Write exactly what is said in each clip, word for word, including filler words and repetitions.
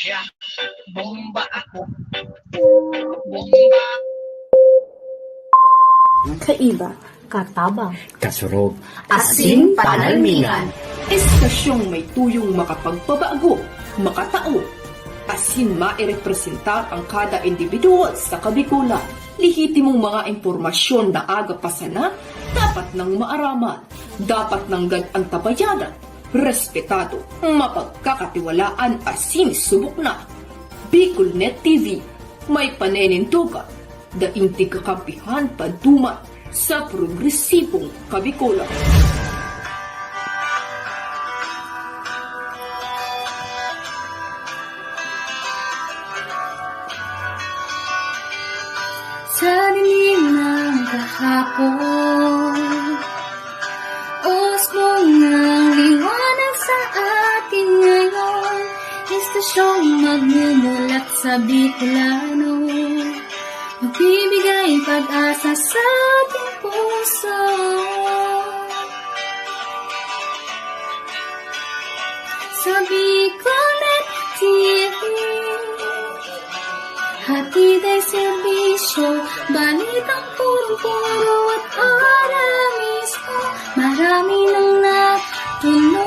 Siya, bomba ako. Bomba. Kaiba, katabang, kasurog, asin panalmingan. Estasyong may tuyong makapagpabago, makatao, asin mairepresentar ang kada individual sa Kabikolan. Lehitimong mga impormasyon na aga pa sana, dapat nang maaraman, dapat nang gad-antabayanan, respetado, mapagkakatiwalaan asin subok na. Bicol Net T V, may paninindogan, daing tigkakampihan paduman sa progresibong Kabikolan. Sa dilim ng kahapon, usbong ng liwanag sa atin ngayon. Estasyong magmumulat sa Bicolano, magbibigay pag-asa sa ating puso. Sa Bicolnet T V, hatid ay serbisyo, balitang punong-puno at ora mismo. Marami nang natulungan,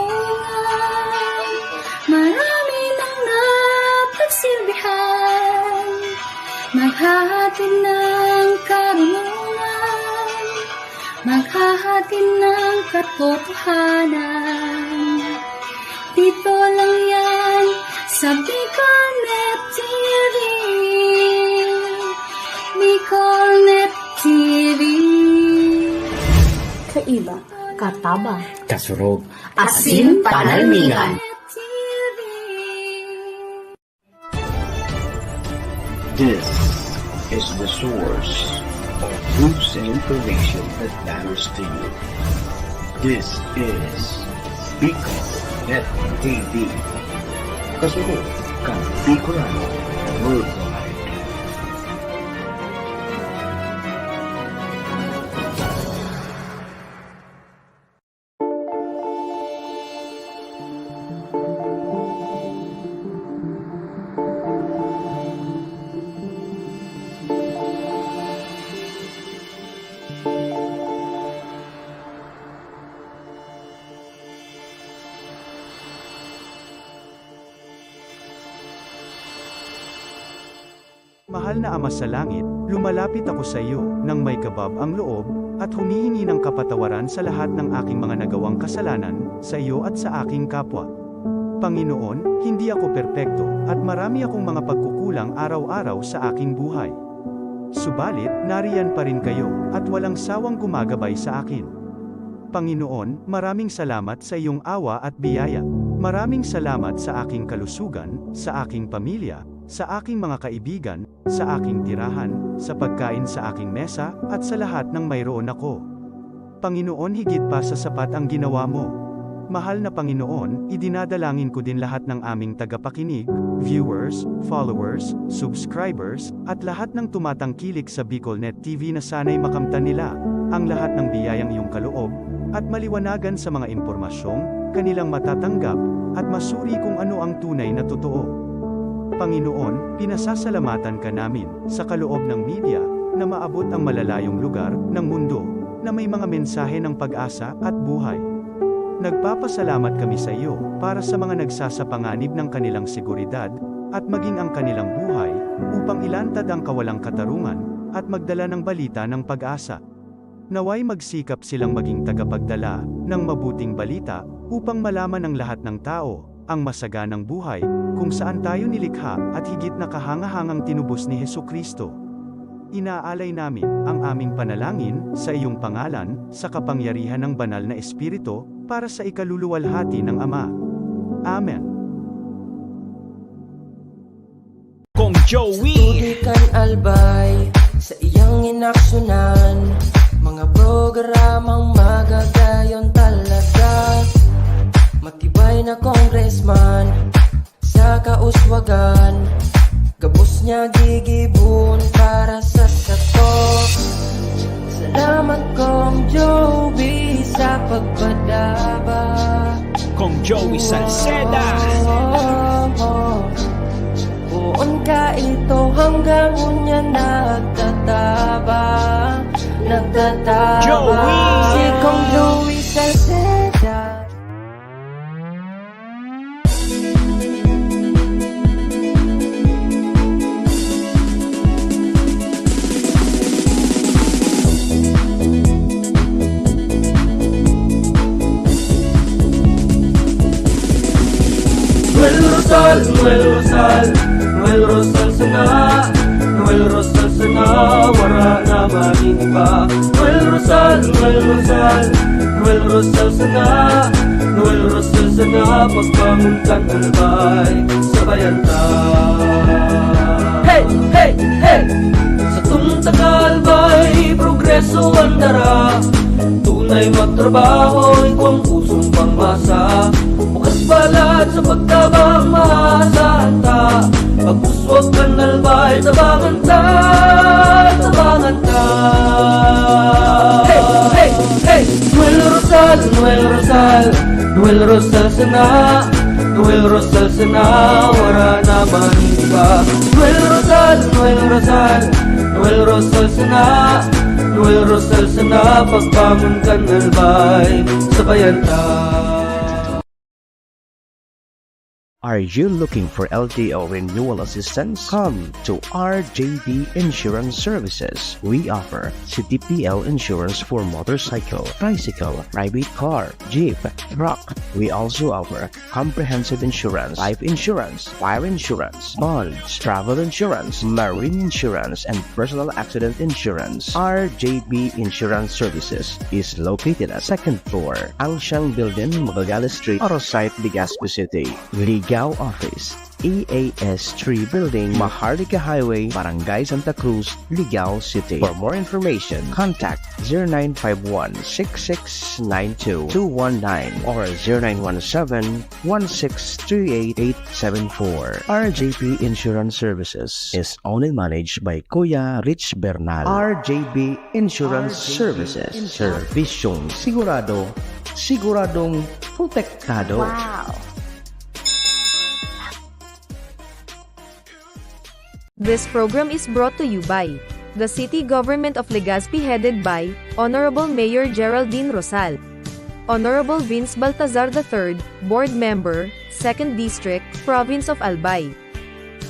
marami nang napagsilbihan. Maghahatid ng karunungan, maghahatid ng katotohanan. Dito lang yan sa Bicolnet T V. Bicolnet T V. Kaiba, katabang, kasurog, asin panalmingan. This is the source of news and information that matters to you. This is Bicol Net T V. Kasunod kan Bicolano Worldwide. Mahal na Ama sa Langit, lumalapit ako sa iyo nang may kabab ang loob at humihingi ng kapatawaran sa lahat ng aking mga nagawang kasalanan sa iyo at sa aking kapwa. Panginoon, hindi ako perpekto at marami akong mga pagkukulang araw-araw sa aking buhay. Subalit, nariyan pa rin kayo at walang sawang gumagabay sa akin. Panginoon, maraming salamat sa iyong awa at biyaya. Maraming salamat sa aking kalusugan, sa aking pamilya, sa aking mga kaibigan, sa aking tirahan, sa pagkain sa aking mesa, at sa lahat ng mayroon ako. Panginoon, higit pa sa sapat ang ginawa mo. Mahal na Panginoon, idinadalangin ko din lahat ng aming tagapakinig, viewers, followers, subscribers, at lahat ng tumatangkilik sa Bicolnet T V na sana'y makamtan nila ang lahat ng biyayang iyong kaloob at maliwanagan sa mga impormasyong kanilang matatanggap at masuri kung ano ang tunay na totoo. Panginoon, pinasasalamatan ka namin sa kaloob ng media na maabot ang malalayong lugar ng mundo na may mga mensahe ng pag-asa at buhay. Nagpapasalamat kami sa iyo para sa mga nagsasapanganib ng kanilang seguridad at maging ang kanilang buhay upang ilantad ang kawalang katarungan at magdala ng balita ng pag-asa. Nawa'y magsikap silang maging tagapagdala ng mabuting balita upang malaman ng lahat ng tao ang masaganang buhay kung saan tayo nilikha at higit na kahangahangang tinubos ni Jesu-Cristo. Inaalay namin ang aming panalangin sa iyong pangalan, sa kapangyarihan ng Banal na Espiritu, para sa ikaluluwalhati ng Ama. Amen. Kong Joey. Sa tubig kan Albay, sa iyang inaksunan, mga programang magagayon talaga. Matibay na congressman, sa kauswagan, gabos niya gigibohon para sa sato. Salamat, Kong Joey, sa pagpadaba. Kong Joey Salceda. Oh, oh, oh. Joey. Si Kong Louie Salceda. Noel Rosal, Noel Rosal, Noel Rosal sana, Noel Rosal sana, wara na maning iba. Noel Rosal, Noel Rosal, Noel Rosal sana, Noel Rosal sana, pagbangon kan Albay, sabayan ta. Hey, hey, hey! Satong taga Albay, progreso an dara. Tunay magtrabaho, igwang pusong pangmasa. Bukas palad sa pagtabang, maasahan ta. Pagpuswag kan Albay, tabangan ta, tabangan ta. Hey, hey, hey! Noel Rosal, Noel Rosal, Noel Rosal sana, Noel Rosal sana, wara na maning iba. Noel Rosal, Noel Rosal, Noel Rosal sana, Noel Rosal sana, pagbangon kan Albay, sabayan ta. Are you looking for L T O renewal assistance? Come to R J B Insurance Services. We offer C T P L insurance for motorcycle, tricycle, private car, jeep, truck. We also offer comprehensive insurance, life insurance, fire insurance, bonds, travel insurance, marine insurance, and personal accident insurance. R J B Insurance Services is located at second floor, Angshang Building, Magallanes Street, Arosite, Legazpi City. Ligao Office, E A S three Building, Maharlika Highway, Barangay Santa Cruz, Ligao City. For more information, contact zero nine five one, six six nine two, two one nine or zero nine one seven, one six three eight, eight seven four. R J P Insurance Services is owned and managed by Kuya Rich Bernal. R J B Insurance Services. Serbisyong sigurado, siguradong protektado. Wow! This program is brought to you by the City Government of Legazpi, headed by Honorable Mayor Geraldine Rosal, Honorable Vince Baltazar the third, Board Member, Second District, Province of Albay.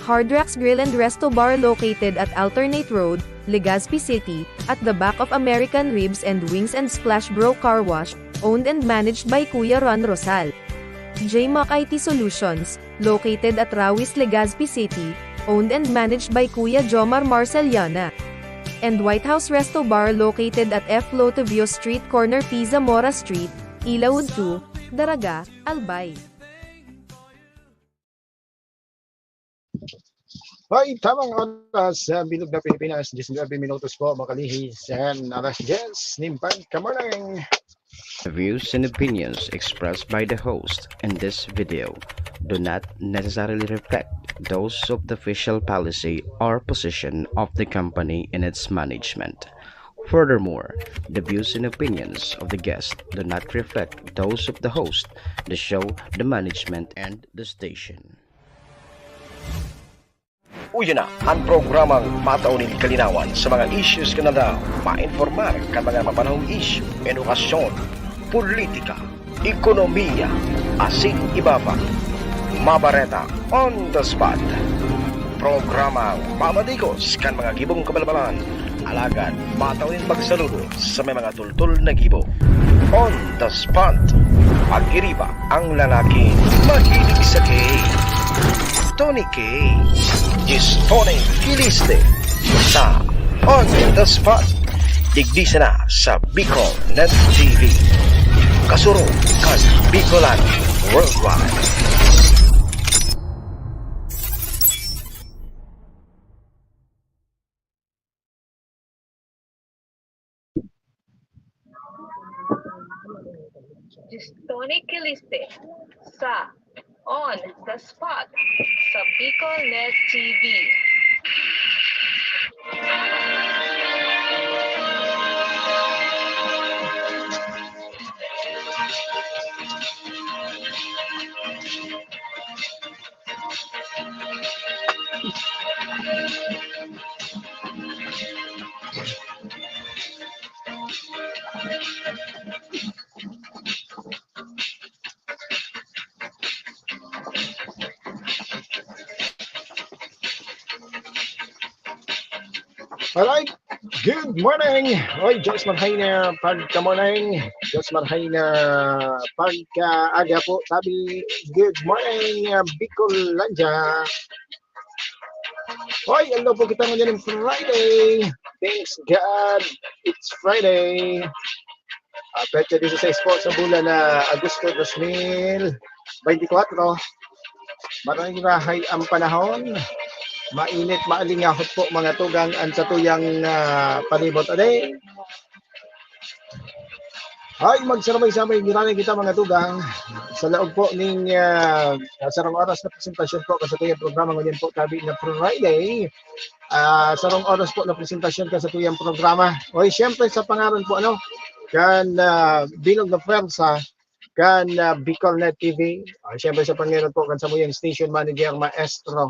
Hard Rocks Grill and Resto Bar, located at Alternate Road, Legazpi City, at the back of American Ribs and Wings and Splash Bro Car Wash, owned and managed by Kuya Ron Rosal. J Mac I T Solutions, located at Rawis, Legazpi City, owned and managed by Kuya Jomar Marceliana. And White House Resto Bar, located at F Lotovio Street, corner P Zamora Street, Ilawod two, Daraga, Albay. Hoy, tamang oras sa bilog na Pilipinas, disinuebe minutos po, makalihis an alas dyes nin pagkamorning. The views and opinions expressed by the host in this video do not necessarily reflect those of the official policy or position of the company and its management. Furthermore, the views and opinions of the guest do not reflect those of the host, the show, the management, and the station. Uya na an programang matao nin kalinawan sa mga issues kan aldaw, mainformar kan mga mapanahong isyu, edukasyon, politika, ekonomiya, asin iba pa. Mabareta on the spot. Programang mamadigos kan mga gibong kabalbalan, alagad matao nin pagsaludo sa may mga tultol na gibo. On the spot. Pag-iriba ang lalaking mahilig sa cake. Tony K. Is Tony Kiliste sa On the Spot. Digdi sana sa Bicol Net T V. Kasurog kan Bicolano Worldwide. Tony Kiliste sa On the Spot sa Bicol Net T V. Alright, good morning. Oy, Joyce Marhaina, pagka-morning. Joyce Marhaina, pagka-aga po, tabi. Good morning, uh, Bicolandia. Oy, hello po kita ngayon ng Friday. Thanks God, it's Friday. Ah, petsa dieciséis po sa bulan na Agosto dos mil veinticuatro. Marahirahay ang panahon. Mainit, maalingahot po, mga tugang, ang satuyang, ah, palibot. Ade, ay, magsaramay-samay, giraray kita, mga tugang. Sa laog po ning, ah, sarong oras na presentasyon po, kan satuyang programa ngayon po, tabi na Friday. Ah, sarong oras po na presentasyon kan satuyang programa. Oy, siyempre, sa pangaran po, ano, kan, ah, Bilog na Pwersa, kan, ah, Bicolnet T V. Ah, siyempre, sa pangaran po kan samuyang station manager, Maestro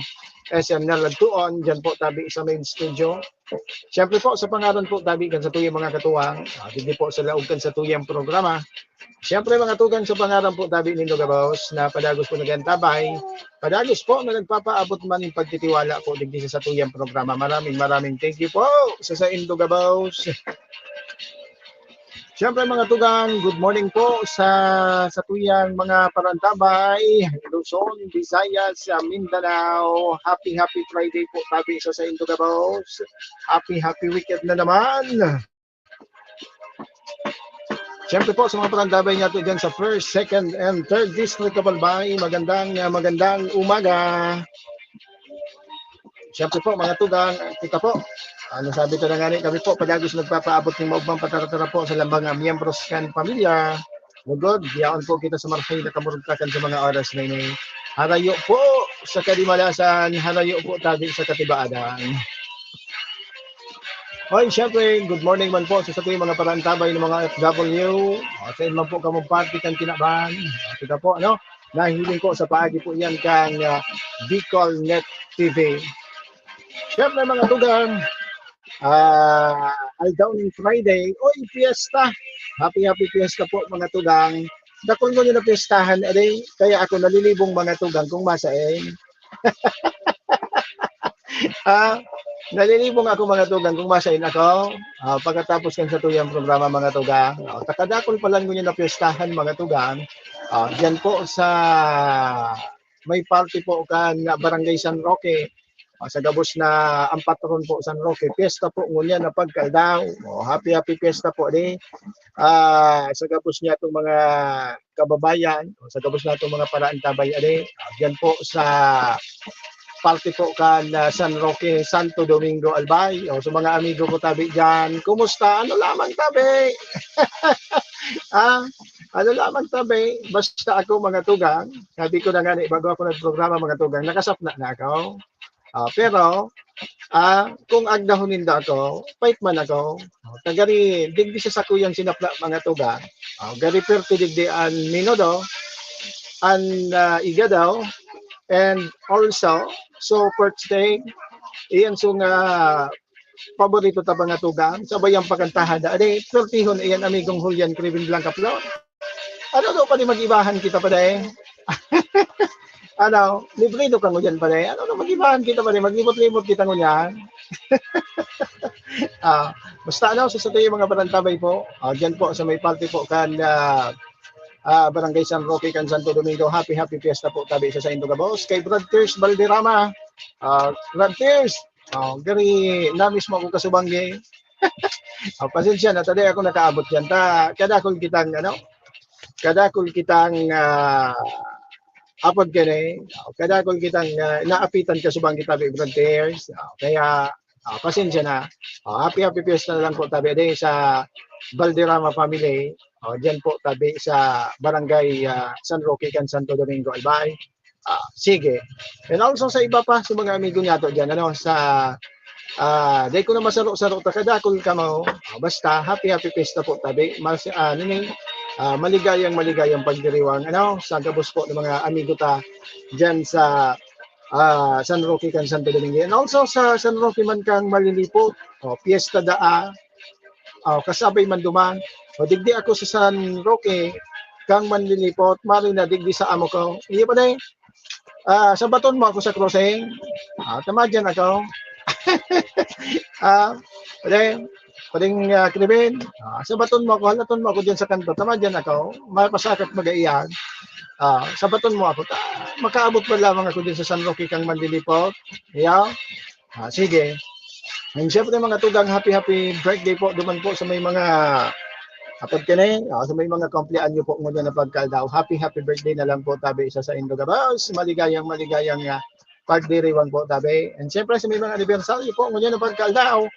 S M Nalagtuon, dyan po, tabi sa main studio. Siyempre po, sa pangaran po, tabi kan satuyang mga katuwang, ah, digdi po sa laog kan satuyang programa. Siyempre, mga tugang, sa pangaran po, tabi nindo gabos, na padagos po nag-antabay, padagos po na nagpapaabot man ning pagtitiwala po digdi sa satuyang programa. Maraming, maraming thank you po sa saindo gabos. Siyempre, mga tugang, good morning po sa satuyang mga parantabay, Luzon, Visayas, sa Mindanao. Happy, happy Friday po, tabi sa saindo gabos. Happy, happy weekend na naman. Siyempre po, sa mga parantabay natin dyan sa first, second, and third district of Albay, magandang, ah, magandang umaga. Siyempre po, mga tugang, kita po. Ano sabi ko na nga ni, kami po, padagos nagpapaabot ng maugmang pataratara po sa lambang, ah, miyembros kan pamilya. Lugod, yaon po kita sa Marfil na kamurugtakan sa mga oras na ini. Harayo po sa kadimalasan, harayo po tabi sa katibaadan. Oy, siyempre, good morning man po sa satuyang mga parantabay ng mga O F W. O, sa man po kamong parte kan kinaban. O, kita po, ano? Nahiling ko sa paagi po yan kan, ah, Bicol Net T V. Siyempre, mga tugang, ah, aldaw ng Friday, oy, fiesta. Happy, happy fiesta po, mga tugang. Dakul mo nyo na fiestahan, ade, kaya ako nalilibong, mga tugang, kung masain. Ah, nalilibong ako, mga tugang, kung masain ako. Ah, pagkatapos kan satuyang programa, mga tugang. Ah, takadakol pa lang ngunyan na piyestahan, mga tugang. Ah, diyan po sa may party po kan Barangay San Roque. Ah, sa gabos na ang patron po, San Roque. Piyesta po ngunyan na pagkaldaw. Oh, happy, happy piyesta po, di. Ah, sa gabos niya itong mga kababayan, o sa gabos natong mga paraantabay, ade, ah, diyan po sa parte po kan, ah, San Roque, Santo Domingo, Albay. O, sa mga amigo ko tabi diyan, kumusta? Ano lamang tabi? Ah, ano lamang tabi? Basta ako, mga tugang, sabi ko na nga ni, bago ako nagprograma, mga tugang, nakasapna na ako. Ah, pero, ah, kung agdahon ninda ako, pait man ako. Ah, ta gari, digdi sa sakuyang sinapla, mga tugang. Ah, gari perti digdi an menudo, an, ah, igado, and also, so, pork steak, iyan so nga paborito ta, mga tugang, sabay ang pakantahan da. Ade, pertihon, iyan, amigong Julian Criven Blanca Flor. Ano daw pa di mag-ibahan kita pa, day? Ano, librido ka ngunyan, pare? Ano na, mag-ibahan kita, pare? Maglimot-limot kita ngunyan. Ah, basta ano, sa satuyang mga parantabay po, ah, diyan po sa may parte po kan, ah, ah, Barangay San Roque, kan Santo Domingo. Happy, happy fiesta po, tabi sa saindo gabos. Kay Brad Tears Valderrama. Ah, Brad Tears, ah, gari na mismo ako kasubanggi. Ah, pasensya na, taday ako nakaabot yan. Ta, kadakol kitang, ano, kadakol kitang, ah, apod kani, kadakol kitang, ah, naapitan kasubang kita, Brad Tears. Ah, kaya, ah, pasensya na. Ah, happy, happy fiesta na lang po, tabi, ade, sa Valderrama family. Ah, diyan po, tabi, sa Barangay, ah, San Roque, kan Santo Domingo, Albay. Ah, sige. And also sa iba pa, sa mga amigo niyato diyan, ano, sa, ah, dai ko na masaro-saro ta kadakol kamo. Ah, basta, happy, happy fiesta po, tabi. Mas, ah, nining, ah, maligayang, maligayang pagdiriwang, ano, sa gabos po ng mga amigo ta diyan sa, ah, San Roque kan Santo Domingo. And also sa San Roque man kang malilipot, oh, fiesta daa, oh, kasabay man duman. O, digdi ako sa San Roque, kang manlilipot, mari na digdi sa amo ko. Iyo pa, day? Ah, sabaton mo ako sa crossing. Ah, tama dyan ako. Ah, pwede, pwedeng, ah, krimen. Ah, sabaton mo ako, halaton mo ako dyan sa kanto. Tama dyan ako. Mapasakit magaiyan. Ah, sabaton mo ako. Ta, makaabot pa lamang ako dyan sa San Roque kang Manlilipot. Yeah? Ah, sige. And syempre, mga tugang, happy, happy birthday po duman po sa may mga apod kini, ah, sa may mga kumpleanyo po ngunyan na pagkaldaw. Happy, happy birthday na lang po tabi sa saindo gabos. Maligayang, maligayang, ah, pagdiriwang po tabi. And syempre, sa may mga anibersaryo po ngunyan na pagkaldaw,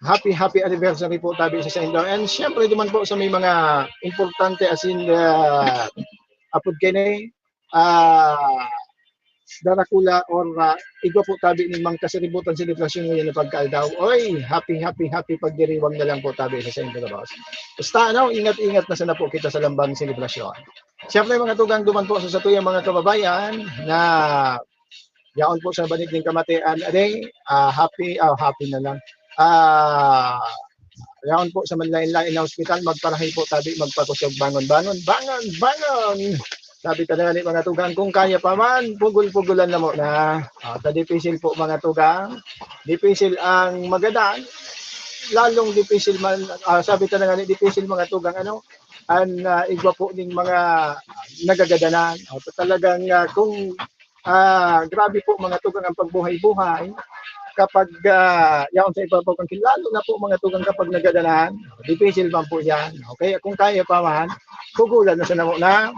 happy, happy anniversary po tabi sa saindo. And syempre, duman po sa may mga importante, as in, ah, apod kini, ah, darakula or, ah, igwa po tabi nin mga kasaributan selebrasyon ngunyan na pagkaldaw. Oy, happy, happy, happy pagdiriwang na lang po tabi sa saindo gabos. Basta, ano, ingat-ingat na sana po kita sa lambang selebrasyon. Syempre, mga tugang, duman po sa satuyang mga kababayan na yaon po sa banig nin kamatian, ade, ah, happy, ah, happy na lang. Ah, yaon po sa manlaen-laen na ospital, magparahay po tabi, magpakusog, bangon, bangon, bangon, bangon! Sabi ta na nga ni mga tugang, kung kaya pa man, pugol-pugolan na muna. Ah, ta dipisil po, mga tugang. Dipisil ang magadan. Lalong dipisil man, ah, sabi ta na nga ni, dipisil, mga tugang, ano, an, ah, igwa po ning mga nagagadanan. O, talagang, ah, kung, ah, grabe po, mga tugang, ang pagbuhay-buhay kapag, ah, yaon sa ibabaw kan, lalo na po, mga tugang, kapag nagadanan, dipisil man po yan. Okay, kung kaya pa man, pugulan na sa namo na.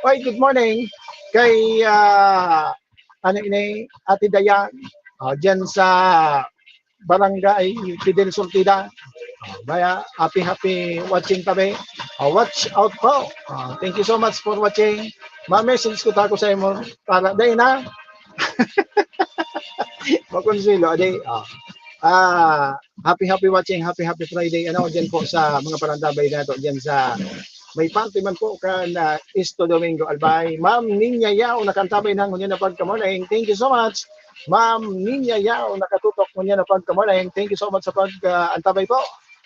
Oy, good morning kay, ah, ano ini, Ate Dayan, oh, dyan sa Barangay Fidel Sortida. Oh, baya, happy, happy watching tabi. Oh, watch out po. Oh, thank you so much for watching. Ma-message ko ta ako sa imo para, dai na. Makonsuelo, ade. Oh. Ah, happy, happy watching, happy, happy Friday. Ano, dyan po sa mga parantabay nato, dyan sa may parte man po kan, ah, Esto Domingo, Albay. Ma'am Ninya Yao, nakantabay na ngunyan na pagka-morning. Thank you so much. Ma'am Ninya Yao, nakatutok ngunyan na pagka-morning. Thank you so much sa pag, ah, antabay po.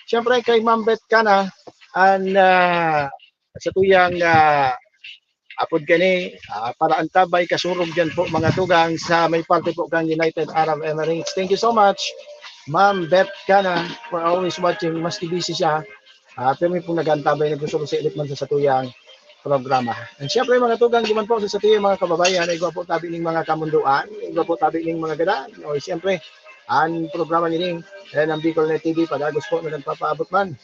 Siyempre, kay Ma'am Beth Cana, an, ah, satuyang, ah, apod kani, ah, para antabay, kasurog dyan po, mga tugang, sa may parte po kang United Arab Emirates. Thank you so much, Ma'am Beth Cana, for always watching. Maski busy siya, ah, pirmi pong nag-aantabay, nagsusurusirit man sa satuyang programa. And syempre, mga tugang, duman po sa satuyang mga kababayan, igwa po tabi ning mga kamundoan, igwa po tabi ning mga gadan. O, syempre, an programa nining, eh, ng Bicol Net T V, padagos po na nagpapaabot man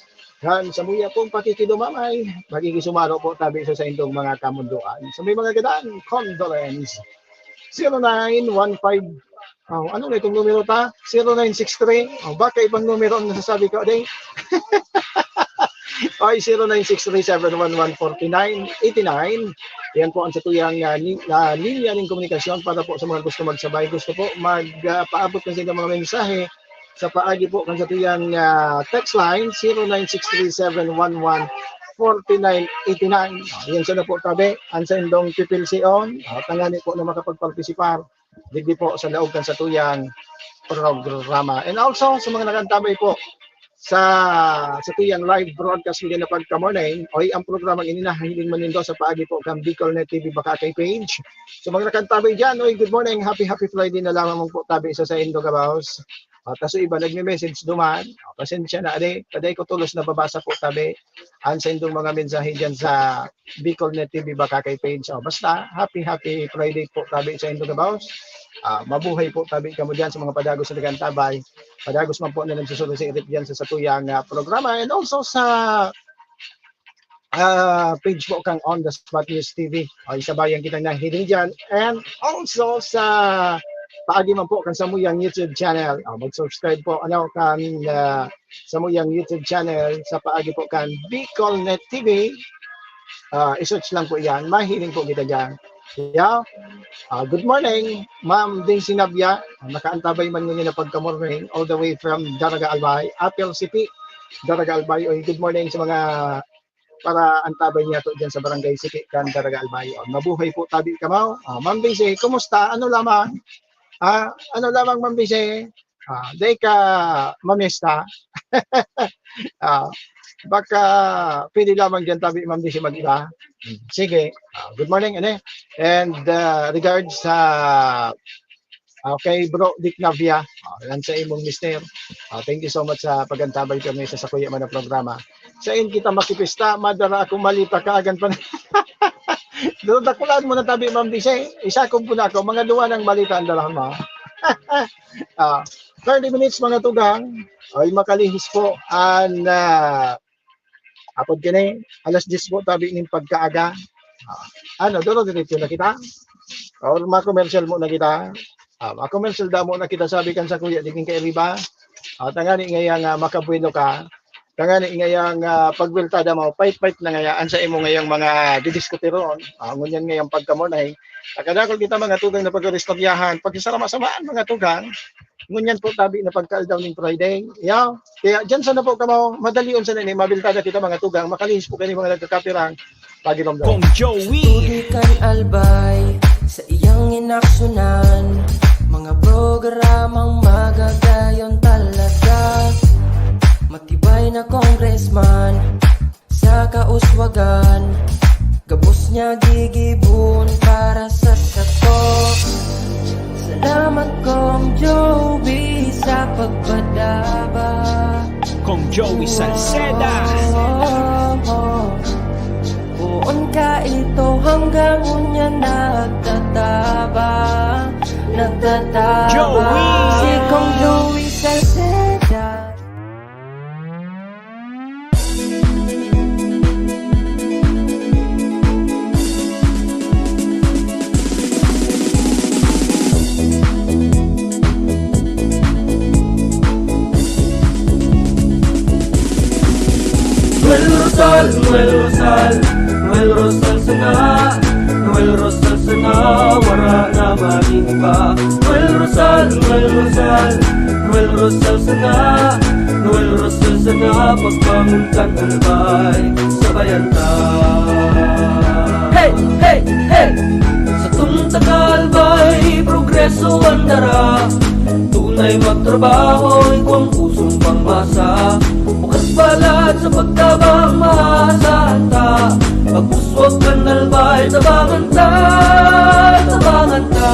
kan samuya pong pakikidumamay, magiging sumaro po tabi sa saindong mga kamundoan. Sa may mga gadan, condolence. Zero nine one five, oh, ano na itong numero ta? Zero nine six three. Oh, baka ibang numero ang nasasabi ko, ade. Ay, zero nine six three seven one one forty nine eighty nine. Yan po ang satuyang, ah, ni-, ah, linya ning komunikasyon para po sa mga gusto magsabay, gusto po mag, ah, paabot ng inyong mga mensahe sa paagi po kan satuyang, ah, text line, zero nine six three seven one one forty nine eighty nine. Ah, yan sana po tabi, ang saindong pipilsion, ah, tangani po na makapagpartisipar digdi po sa laog kan satuyang programa. And also, sa mga nag-aantabay po sa satuyang live broadcast ngunyan na pagka-morning, oy, ang programang ini nahihiling man nindo sa paagi po kan Bicol Net T V Boracay page. So, mga nag-aantabay dyan, oy, good morning, happy, happy Friday na lamang po tabi sa saindo gabos. At sa iba, nagme-message duman, ah, pasensya na, ade, kaday ko tolos nababasa po tabi an saindong mga mensahe dyan sa Bicol Net T V Boracay page. Oh, basta, happy, happy Friday po tabi saindo gabos. Ah, mabuhay po tabi kamo dyan sa mga padagos na nag-aantabay. Padagos man po na nagsusurusirit dyan sa satuyang, ah, programa. And also sa, ah, page po kang On The Spot News T V. Ay, sabayan kita na hiling dyan. And also sa paagi man po kan samuyang YouTube channel. Ah, mag-subscribe po, ano, kan, ah, samuyang YouTube channel sa paagi po kan Bicol Net T V. Ah, i-search lang po yan. Mahiling po kita dyan. Yeah. Ah, good morning, Ma'am Daisy Nabia. Ah, nakaantabay man ngunyan na pagka-morning all the way from Daraga Albay. Apel Sipi, Daraga Albay. Oy, good morning sa mga para antabay niya to dyan sa Barangay Sipi kan Daraga Albay. Oh, mabuhay po tabi kamaw. Ah, Ma'am Daisy, kumusta? Ano lamang? Ah, ano lamang, Ma'am Daisy? Ah, dai ka mamesta? Ah, baka pwede lamang dyan tabi, Ma'am Daisy, mag-iba. Hmm, sige. Ah, good morning, ane. And, ah, regards sa Okay, Bro Dick Navia. Ah, yan sa imong mister. Ah, thank you so much sa pag-antabay pirmi sa sakuya man na programa. Sain kita makipista, madara ako mali pa kaagan pa. Dakulaan mo na tabi, Ma'am Dise. Isa kong puna ko, mga duwa ng balita ang dalahan mo. Ah, thirty minutes, mga tugang. Ay, makalihis po. And, ah, apod kini, alas diyes po, tabi ning pagkaaga. Ah, ano, duro diretso na kita? Or ma-commercial mo na kita? Ah, ma-commercial da mo na kita, sabi kan sa kuya, digin kay Riba. Ah, tangani ngaya nga makabuelo ka. Tangani ngaya nga pagweltada mo, pait-pait na ngaya, an sa imo ngayang mga didiskuteron. Ah, ngunyan ngayang pagkamonay. Nakadakol kita mga tugang na pag-aristoryahan, pagsasarama-samaan mga tugang. Ngunyan po tabi na pagkaaldaw ning Friday. Yaw, kaya dyan sana po kamo, madalion sana ini, mabiltada kita mga tugang, makalihis po kani mga nagkakapirang pagiromdom. Kong Joey. Tubig kan Albay sa iyang inaksyonan. Mga programang magagayon talaga. Matibay na congressman sa kauswagan. Gabos niya gigibon para sa sato. Salamat, Kong Joey, sa pagpadaba. Kong Joey Salceda. Poon ka ito hanggang unya nagtataba, nagtataba. Joey! Si Kong Joey Salceda. Noel Rosal, Noel Rosal, Noel Rosal sana, Noel Rosal sana, wara na man iba. Noel Rosal, Noel Rosal, Noel Rosal sana, Noel Rosal sana, pagbangon kan Albay, sabayan ta. Hey, hey, hey! Satong taga Albay, progreso an dara. Tunay magtrabaho, igwang pusong pangmasa. Bukas balat sa pagtabang, maasahan ta. Pag-uswag kan Albay, tabangan ta, tabangan ta.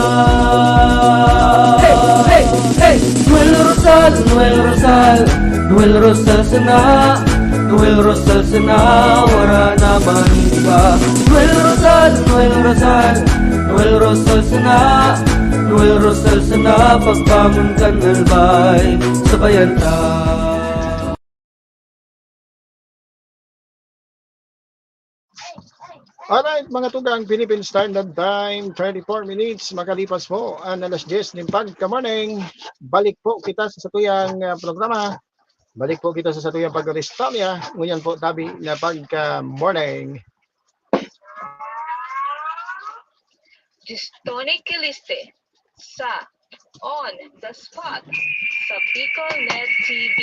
Hey, hey, hey! Noel Rosal, Noel Rosal, Noel Rosal sana, Noel Rosal sana, wara na man iba. Noel Rosal, Noel Rosal, Noel Rosal sana, Noel Rosal sana, pagbangon kan Albay, sabayan ta. Alright, mga tugang, Philippine Standard Time, thirty-four minutes, makalipas po an alas diyes nin pagka-morning. Balik po kita sa satuyang, ah, programa. Balik po kita sa satuyang pag-aristorya. Ngunyan po, tabi na pagka-morning. Gistoni Kiliste sa On the Spot sa Bicol Net T V.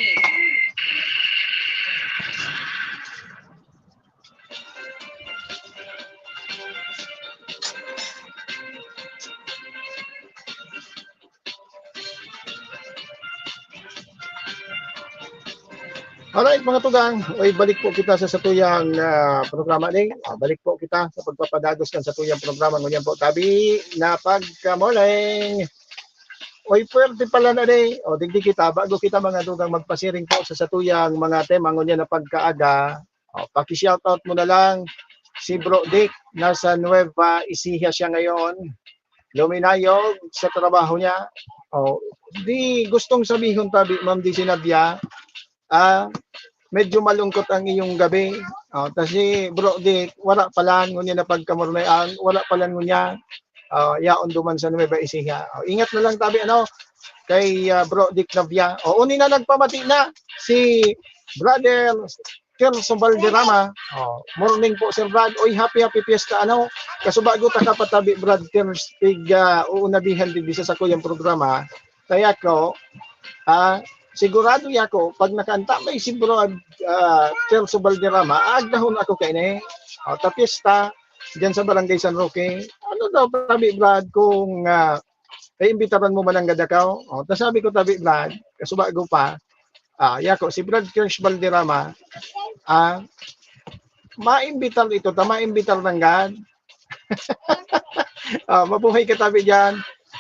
Alright, mga tugang, oy, balik po kita sa satuyang, ah, programa ni. Ah, balik po kita sa pagpapadagos kan satuyang programa. Ngunyan po, tabi na pagka-morning. Oy, puwerte pala na ni. O, digdi kita, bago kita, mga tugang, magpasiring po sa satuyang mga tema ngunyan na pagkaaga. O, paki-shoutout mo na lang si Bro Dick, nasa Nueva Ecija siya ngayon. Luminayog sa trabaho niya. O, di gustong sabihon tabi, Ma'am Di Sinabya, ah, medyo malungkot ang iyong gabi. O, tas si Bro Dick, wala pa lang, ngunyan na pagkamurnayan, wala pa lang ngunyan. O, yaon duman sa Nueva Ecija. O, ingat na lang tabi, ano, kay, ah, Bro Dick Navia. O, uni na nagpamati na si Brother Kerso Valderrama. O, morning po, Sir Brad. Oy, happy, happy fiesta, ano. Kasubago ta ka patabi, Brad Kers, pig, ah, uunabihan digdi sa sakuyang programa. Kaya ko, ah, sigurado ya ko, pag nakaantabay si Brad, ah, Kerso Valderrama, aagdahon ako kaini. O, ta fiesta, diyan sa Barangay San Roque. Ano daw, tabi, Brad, kung, ah, iimbitaran mo man ang gadakaw? O, ta sabi ko, tabi, Brad, kasubago pa, ah, yako, si Brad Kirsch Valderrama, ah, maimbitar ito, ta maimbitar nanggad. Ah, mabuhay ka, tabi, diyan.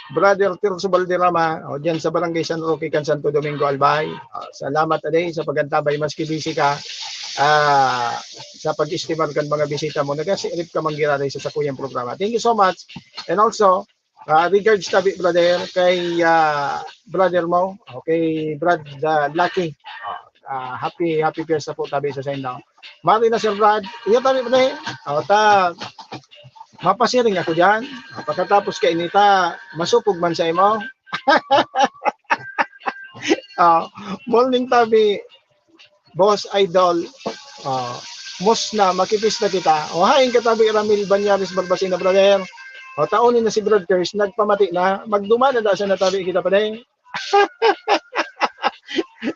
Brother Tirso Valderrama, o, diyan sa Barangay San Roque kan Santo Domingo, Albay. Ah, salamat, Ade, sa pag-antabay, maski busy ka, ah, sa pag-estimar kan mga bisita mo. Nagasiirip ka man giraray sa sakuyang programa. Thank you so much. And also, ah, regards tabi, brother, kay, ah, brother mo, o kay Brad, ah, Lucky. Ah, ah, happy, happy fiesta po tabi sa sainda. Mari na, Sir Brad. Iyo tabi, brother. O, ta, mapasiring ako diyan. Ah, pagkatapos kaini ta, masupog man sa imo. Ah, morning tabi, Boss Idol. Ah, mos na, makipis na kita. O, hain ka tabi, Ramil Banyares Barbacena, brother. O, taon na si Brad Chris, nagpamati na. Magduman na da siya na tabi kita pa din.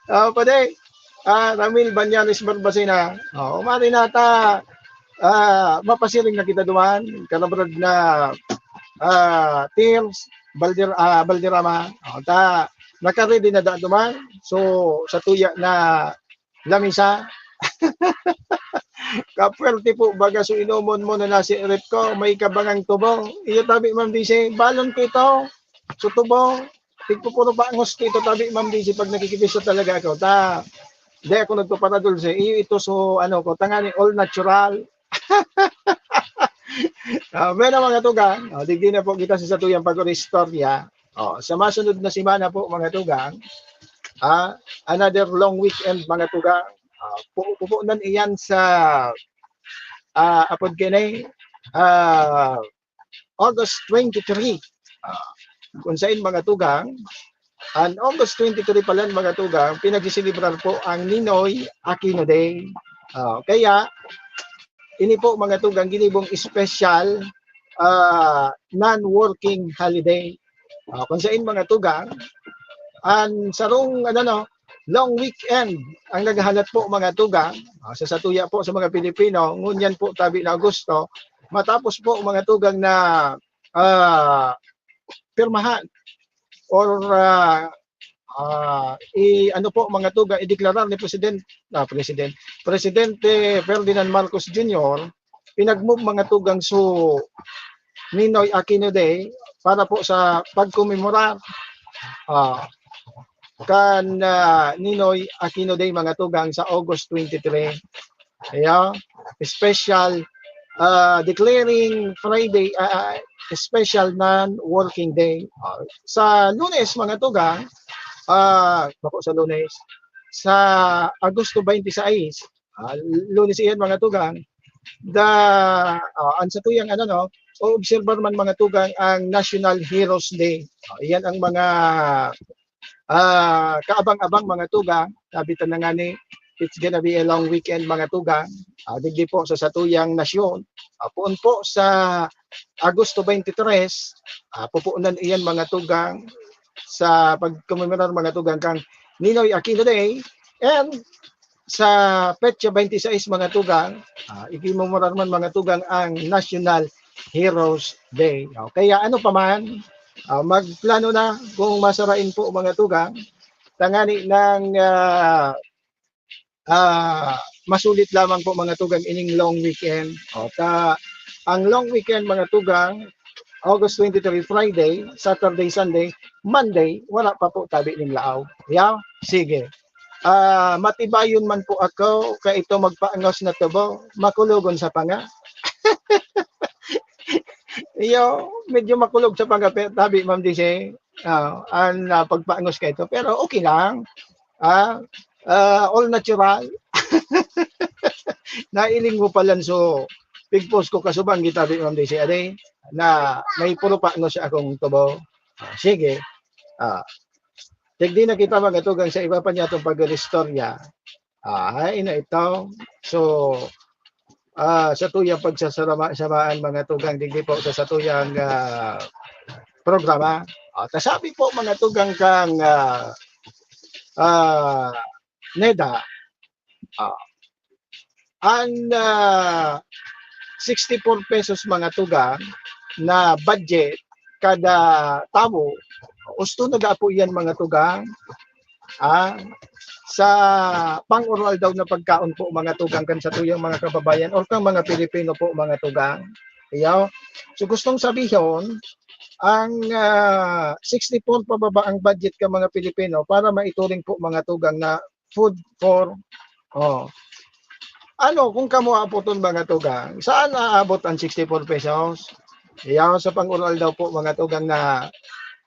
Ah, pwede. Ah, Ramil Banyares Barbacena. Oh, umari na ta. Ah, mapasiring na kita duman. Kalabrad na, ah, Tears, Balder-, ah, Balderrama. Oh, ta, naka-ready na da duman. So, sa tuya na lamisa. Kapwerte po, baga so inomon mo na nasi rep ko, may kabangang tubo. Iyo tabi, Ma'am D C, balon ko ito. So, tubo, tigpupuro pa ang gusto ito tabi, Ma'am D C, pag nakikipisa talaga ako. Ta, di ako nagpaparadulse. Iyo ito, so, ano ko, tangani, all natural. Ah, bueno, mga tugang, oh, digdi na po kita sa satuyang pag-istorya. Oh, sa masunod na semana po, mga tugang, ah, another long weekend, mga tugang. Ah, pu-, pupunan iyan sa, ah, apod kini, ah, August twenty-three. Ah, kung sain, mga tugang, an August twenty-three pala, mga tugang, pinagsiselebrar po ang Ninoy Aquino Day. Ah, kaya, ini po, mga tugang, ginibong special, ah, non-working holiday. Ah, kung sain, mga tugang, an sarong, ano, no, long weekend ang naghahalat po, mga tugang, ah, sa satuya po sa mga Pilipino, ngunyan po tabi na Agosto, matapos po, mga tugang, na, ah, pirmahan or, ah, ah, i-, ano po, mga tugang, ideklarar ni President, ah, President, Presidente Ferdinand Marcos Junior, pinag-move, mga tugang, so Ninoy Aquino Day para po sa pagkomemorar, ah, kan, ah, Ninoy Aquino Day, mga tugang, sa August twenty-three. Ayan, special, ah, declaring Friday, ah, ah, special non-working day. Ah, sa Lunes, mga tugang, ah, bako sa Lunes, sa Agosto twenty-six, ah, Lunes iyan, mga tugang, da, ah, ang satuyang, ano, no, oobserbar man, mga tugang, ang National Heroes Day. Ah, iyan ang mga, ah, kaabang-abang, mga tugang. Sabi ta na nga ni, it's gonna be a long weekend, mga tugang. Ah, digdi po sa satuyang nasyon. Ah, poon po sa Agosto twenty-three, ah, pupunan iyan, mga tugang, sa pagkomemorar, mga tugang, kang Ninoy Aquino Day. And sa petsa twenty-six, mga tugang, ah, ikimomemorar man, mga tugang, ang National Heroes Day. O, kaya ano pa man, ah, magplano na kung masarain po, mga tugang, tangani ng, ah, ah, masulit lamang po, mga tugang, ining long weekend. O, ta, ang long weekend, mga tugang, August twenty-three, Friday, Saturday, Sunday, Monday, wala pa po tabi ning laaw. Yaw? Sige. Ah, matibayon man po ako, kaito magpaangos na tubo, makulogon sa panga. Iyo, medyo makulog sa panga, pe-, tabi, Ma'am D C. Ah, an, ah, pagpaangos kaito. Pero okay lang. Ah, ah, all natural. Nailing mo pa lang, so, pigpos ko kasubang gitabi, Ma'am D C, ade, na may puro paangos sa akong tubo. Ah, sige. Ah, digdi na kita, mga tugang, sa iba pa niya itong pag-istorya. Ah, ay na ito. So, ah, sa tuyang pagsasama-, samaan, mga tugang, digdi po sa satuyang, ah, programa. Ah, kasabi po, mga tugang, kang, ah, ah, Neda, ah, an, ah, sixty-four pesos, mga tugang, na budget kada tawo, usto na po iyan, mga tugang, ah, sa pang-aroaldaw na pagkaon po, mga tugang, kan satuyang mga kababayan or kang mga Pilipino po, mga tugang. Iyo. So, gustong sabihon, ang, ah, sixty-four pababa ang budget kan mga Pilipino para maituring po, mga tugang, na food for, oh. Ano kung kamo apoton, mga tugang? Saan aabot ang sixty-four pesos? Yaon sa pang-ural daw po, mga tugang, na,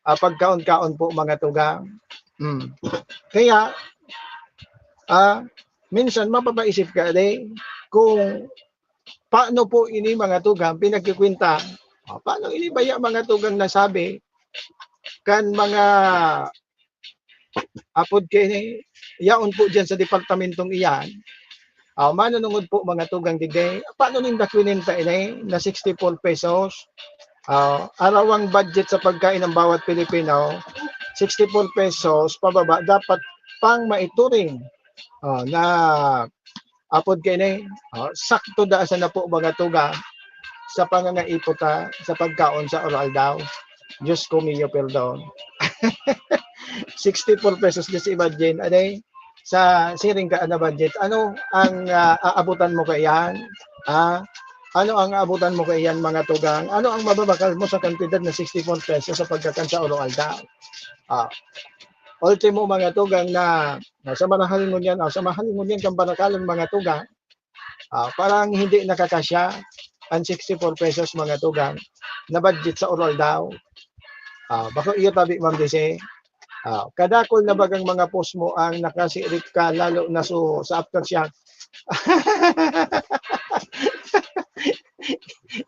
ah, pagkaon-kaon po, mga tugang. Hmm. Kaya, ah, minsan mapapaisip ka, di, kung paano po ini, mga tugang, pinagkikwenta. Ah, paano ini baya, mga tugang, nasabi kan mga apod kaini, yaon po diyan sa departamentong iyan? Ah, manunungod po, mga tugang, digdi, paano ninda kwinenta ini na sixty-four pesos? Ah, arawang budget sa pagkain ng bawat Pilipino, sixty-four pesos pababa, dapat pang maituring, ah, na apod kaini, ah, sakto daa sana po, mga tugang, sa pangangaipo ta sa pagkaon sa aroaldaw. Diyos ko mio, perdon. Sixty-four pesos, just imagine, ano eh, sa siring ka na budget, ano ang, ah, aabutan mo kaiyan? Ah, ano ang aabutan mo kaiyan, mga tugang? Ano ang mababakal mo sa kantidad na sixty-four pesos sa pagkakan sa aroaldaw? Ah, ultimo, mga tugang, na, na sa marahal ngunyan, ah, sa mahal ngunyan kan barakalan, mga tugang, ah, parang hindi nakakasya ang sixty-four pesos, mga tugang, na budget sa aroaldaw. Ah, bako iyo tabi, Ma'am Dise. Ah, kadakul na bagang mga post mo ang nakasirit ka, lalo na so, sa aftershock.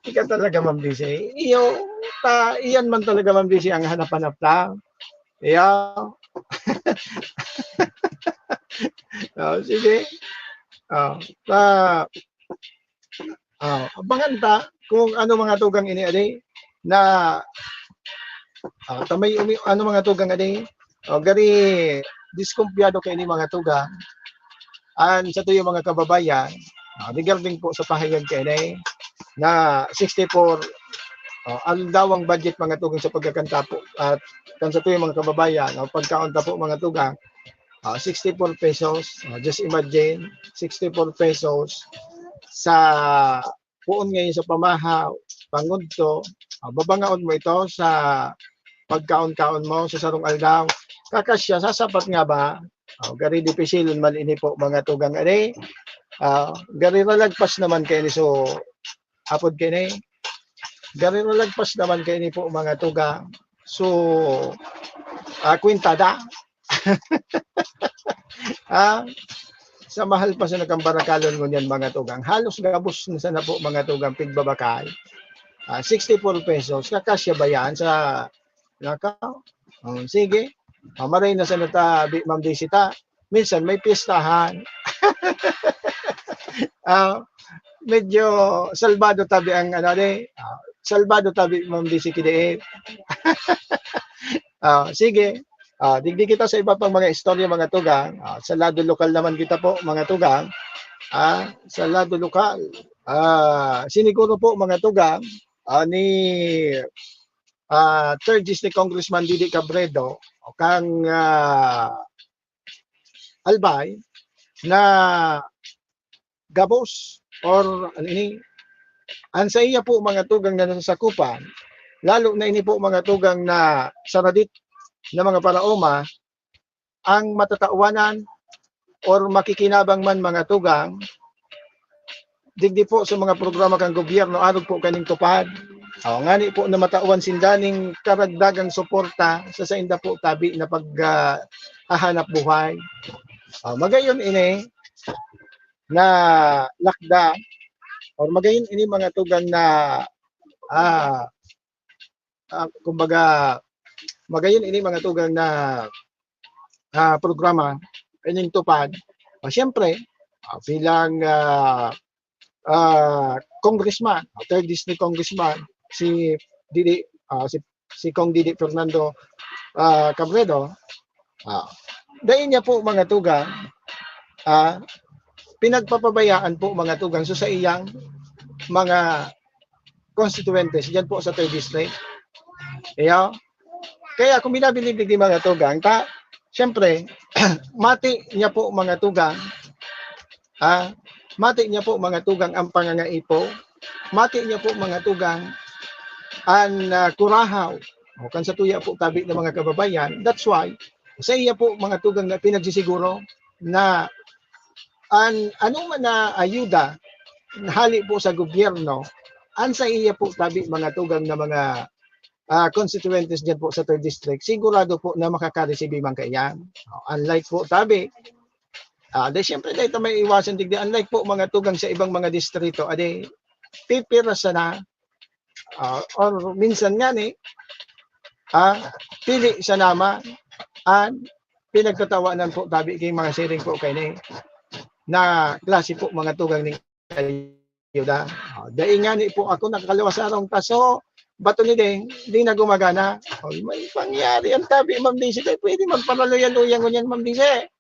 Ika talaga, Ma'am Dise. Iyo, ta, iyan man talaga, Ma'am Dise, ang hanap-hanap ta. Iyo. Oh, sige. Oh, ta, oh, abangan ta kung ano, mga tugang, ini adi na, ah, ta may umi-, ano, mga tugang, adi, oh, gari diskumpyado kaini, mga tugang, an satuyang mga kababayan, ah, regarding po sa pahayag kaini na sixty-four, ah, an dawang budget, mga tugang, sa pagkakan ta po at kan satuyang mga kababayan, o pagkaon ta po, mga tugang, ah, sixty-four pesos. Ah, just imagine, sixty-four pesos sa poon ngayon sa pamahaw, pangudto, ah, babangaon mo ito sa pagkaon-kaon mo sa sarong aldaw. Kakasya, sasapat nga ba? Oh, gari dipisilon man ini po, mga tugang, ani. Ah, gari ralagpas naman kaini, so, apod kaini, gari ralagpas naman kaini po, mga tugang. So, ah, kwenta da. Ah, sa mahal pa sana kan barakalon ngunyan, mga tugang. Halos gabos na sana po, mga tugang, pigbabakal. Ah, sixty-four pesos, kakasya ba yan sa, naka? Oh, sige. Ah, maray na sana ta, bi-, Ma'am Daisy, ta. Minsan may piyestahan. Ah, medyo salbado tabi ang ano, di? Ah, salbado tabi, Ma'am Daisy, kidiin. Ah, sige. Ah, digdi kita sa iba pang mga istorya, mga tugang. Ah, sa lado lokal naman kita po, mga tugang. Ah, sa lado lokal. Ah, siniguro po, mga tugang, ah, ni, ah, Third District Congressman Didi Cabredo, kang, ah, Albay, na gabos or ano ini, ang sa iya po, mga tugang, na nasasakupan, lalo na ini po, mga tugang, na saradit na mga paraoma, ang matatawanan or makikinabang man, mga tugang, digdi po sa mga programa kan gobyerno, arog po kaning tupad. Oh, ngani po na matawan sinda ning karagdagang suporta sa sainda po tabi na pag, ah, hahanap buhay. Oh, magayon ini na lakda or magayon ini, mga tugang, na, ah, ah, kumbaga, magayon ini, mga tugang, na, ah, programa, ining tupad. Ah, siyempre, ah, bilang, ah, ah, congressman, ah, third district congressman, si Didi, ah, si, si Cong Didi Fernando, ah, Cabredo, ah, dai niya po, mga tugang, ah, pinagpapabayaan po, mga tugang, so sa iyang mga constituentes diyan po sa third district. Iyo. Kaya kung binabilib digdi, mga tugang, ta, siyempre, mati niya po, mga tugang, ah, mati niya po, mga tugang, ang pangangaipo, mati niya po, mga tugang, ang, ah, kurahaw o kan satuya po tabi na mga kababayan. That's why, sa iya po mga tugang na pinagsisiguro na an anoman na ayuda hali po sa gobyerno, an sa iya po tabi mga tugang na mga, ah, constituentes diyan po sa third district, sigurado po na makakaresibi man kaiyan. O, unlike po tabi, ah, di siyempre dahil ito may iwasan digdi, unlike po mga tugang sa ibang mga distrito, adi, pipira sana, ah, or minsan nga ni, ah, pili sana man, an pinagtatawanan po tabi kay mga siring po kay ni, na klase po mga tugang ning ayuda. O, dai nga ni po ako nakakaliwas sa arong kaso, bato ni Deng, di na gumagana. O, may pangyari ang tabi, Ma'am Daisy, dai pwede magparaluya-luya ngunyan, Ma'am Daisy.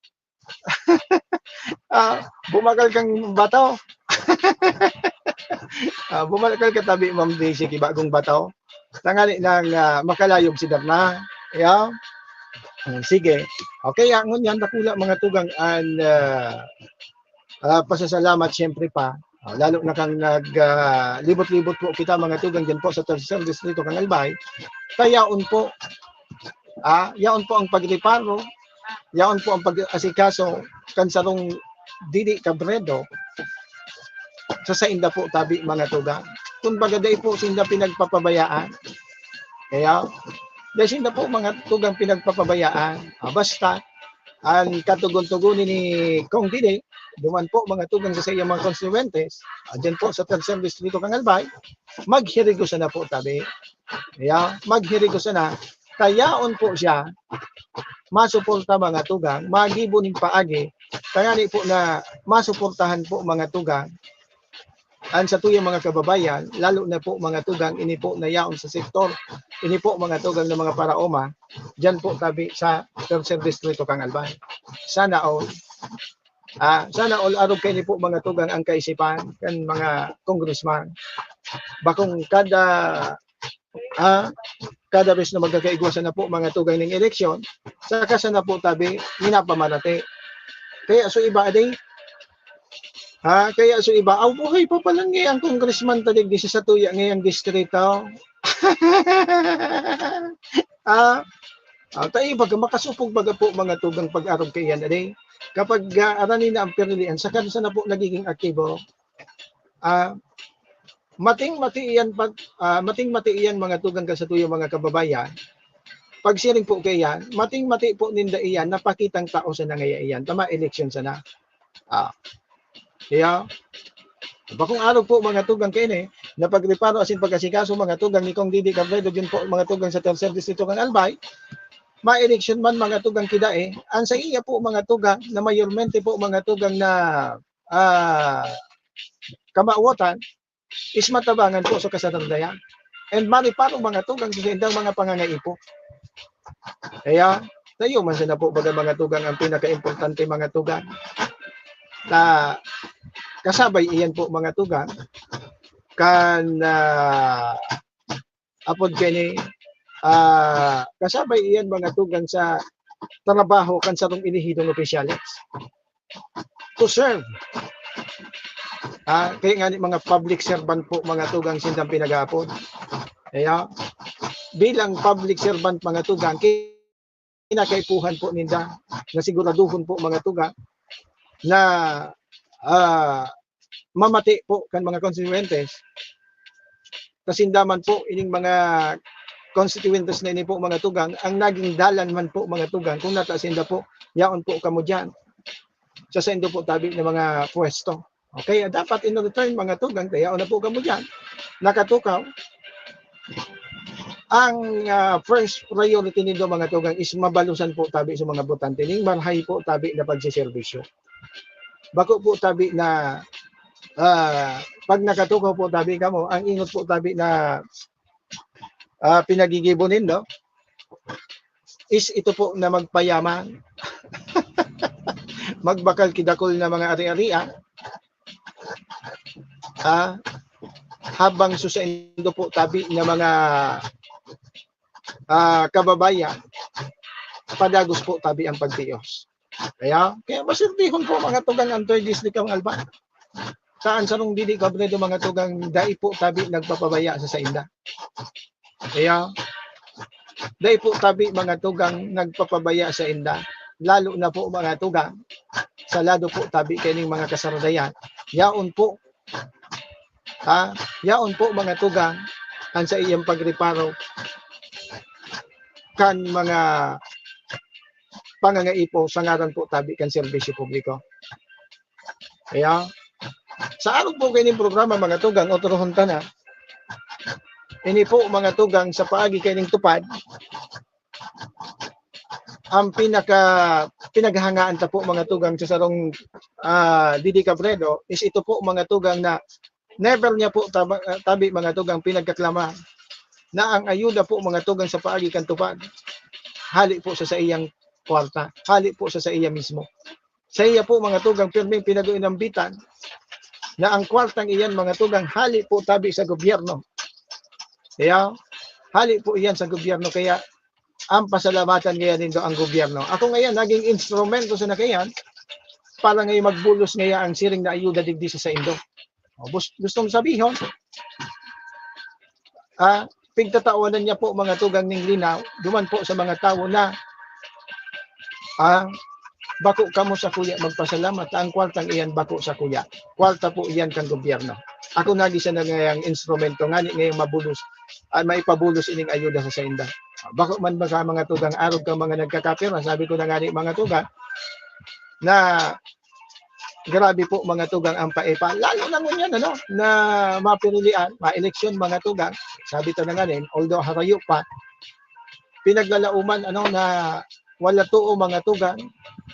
Ah, bumakal kang bato. Ah, bumakal ka tabi, Ma'am Daisy, ki bagong bato. Tangani nang, ah, makalayog si Darna. Yeah? Hmm, sige. Okay, ah, ngunyan, dakula mga tugang an, ah, ah, pasasalamat siyempre pa. Ah, lalo na kang nag, ah, libot-libot po kita mga tugang dyan po sa Tercer Distrito kang Albay. Kayaon po, ah, yaon po ang pagreparo, yaon po ang pag-asikaso kan sarong dili kabredo sa sainda po tabi mga tugang. Kumbaga, dai po sinda pinagpapabayaan. Kaya, dai sinda po mga tugang pinagpapabayaan. Ah, basta, an katugon-tugon ni Kong Didi, duman po mga tugang sa saiyang mga konstituyentes, ah, dyan po sa Tercer Distrito kang Albay, maghirigo sana po tabi. Kaya, maghirigo sana. Kayaon po siya, masuporta mga tugang, magibo ning paagi, tangani po na masuportahan po mga tugang, an satuyang mga kababayan, lalo na po mga tugang, ini po na yaon sa sektor, ini po mga tugang na mga paraoma, dyan po tabi sa Tercer Distrito kang Albay. Sana all. Ah, sana all arog kaini po mga tugang ang kaisipan kan mga congressman. Bakong kada, ah, kada bes na magkakaigwa sana po mga tugang ning eleksyon, saka sana po tabi minapamarati. Kaya so iba, adi, ha, kaya so iba, "Aw, buhay pa palan ngayang congressman ta digdi sa satuya ngayang distrito." Ah, ah, tayo baga, makasupog baga po mga tugang pag-arog kaiyan, adi. Kapag, ah, arani na ang pirilian, saka sana po nagiging aktibo. Ah, mating-mati iyan pag, ah, mating-mati iyan mga tugang kan satuyang mga kababayan. Pagsiring po kaiyan, mating-mati po ninda iyan na pakitang tao sa nangaya iyan. Tama, eleksyon sana. Ah. Kaya, bakong arog po mga tugang kaini, na pagreparo asin pag-asikaso mga tugang ni Kong Didi Cabredo, dyan po mga tugang sa Tercer Distrito kang Albay, ma-eleksyon man mga tugang kidai, an sa iya po mga tugang na mayormente po mga tugang na, ah, kamawotan, is matabangan po sa kasarandayan. And mareparo mga tugang sa saindang mga pangangaipo. Kaya, tayo man sana po baga mga tugang ang pinakaimportante mga tugang. Ta, kasabay iyan po mga tugang, kan, ah, apod kani, ah, kasabay iyan mga tugang sa trabaho kan sarong elehidong opisyales. To serve. Ah, kaya nga ni mga public servant po, mga tugang sindang pinag-aapod. Kaya, bilang public servant, mga tugang, kinakaipuhan po ninda na siguraduhon po, mga tugang, na, ah, mamati po kan mga konstituyentes. Kasinda man po, ining mga konstituyentes na ini po, mga tugang, ang naging dalan man po, mga tugang, kung nata sinda po, yaon po kamo dyan sa saindo po tabi na mga pwesto. Okay, dapat in return, mga tugang, kaya na po kamo dyan, nakatukaw. Ang, ah, first priority nindo, mga tugang, is mabalusan po tabi sa mga botante ning marhay po tabi na pagsiservisyo. Bako po tabi na, ah, pag nakatukaw po tabi kamo, ang ingot po tabi na, ah, pinagigibo nindo is ito po na magpayaman. Magbakal kidakol na mga ari-arian. Ah, habang sa saindo po tabi na mga, ah, kababayan, padagos po tabi ang pagtios. Kaya, kaya masertihon po mga tugang ang third district ang Alba. Saan sarong dili kabredo mga tugang dai po tabi nagpapabaya sa sainda. Kaya, dai po tabi mga tugang nagpapabaya sa inda. Lalo na po mga tugang, sa lado po tabi kaining mga kasaradayan. Yaon po, ha? Yaon po mga tugang, ang sa iyang pagreparo kan mga pangangaipo sa ngaran po tabi kan serbisyo publiko. Kaya, sa arog po kaining programa, mga tugang, otrohon ta na. Ini po, mga tugang, sa paagi kaining tupad, ang pinaka pinaghangaan ta po, mga tugang, sa sarong, ah, Didi Cabredo is ito po, mga tugang, na never niya po taba-, ah, tabi, mga tugang, pinagkaklama na ang ayuda po, mga tugang, sa paagi kan tupad, hali po sa saiyang kwarta, hali po sa saiya mismo. Saiya po, mga tugang, pirming pinag-uinambitan na ang kwartang iyan, mga tugang, hali po tabi sa gobyerno. Kaya, hali po iyan sa gobyerno. Kaya, ang pasalamatan kaya nindo ang gobyerno. Ako ngayon, naging instrumento sa nakayan para ngayon magbulos ngaya ang siring na ayuda digdi sa saindo. O, bus-, gustong sabihon, ah, pigtatawanan niya po, mga tugang, ning linaw, duman po sa mga tawo na, ah, bako kamo sa kuya magpasalamat, ang kwartang iyan bako sa kuya. Kwarta po iyan kan gobyerno. Ako nagi siya na ngayang instrumento, ngani ngayang mabulos, ah, maipabulos ining ayuda sa sainda. Bako man ba sa mga tugang arog ka mga nagkakapira, sabi ko na ngani mga tugang, na grabe po, mga tugang, ang paipa. Lalo na ngunyan, ano, na mapirilian, ma-eleksyon, mga tugang. Sabi ta na nga rin, although harayo pa, pinaglalauman, ano, na wala too, mga tugang,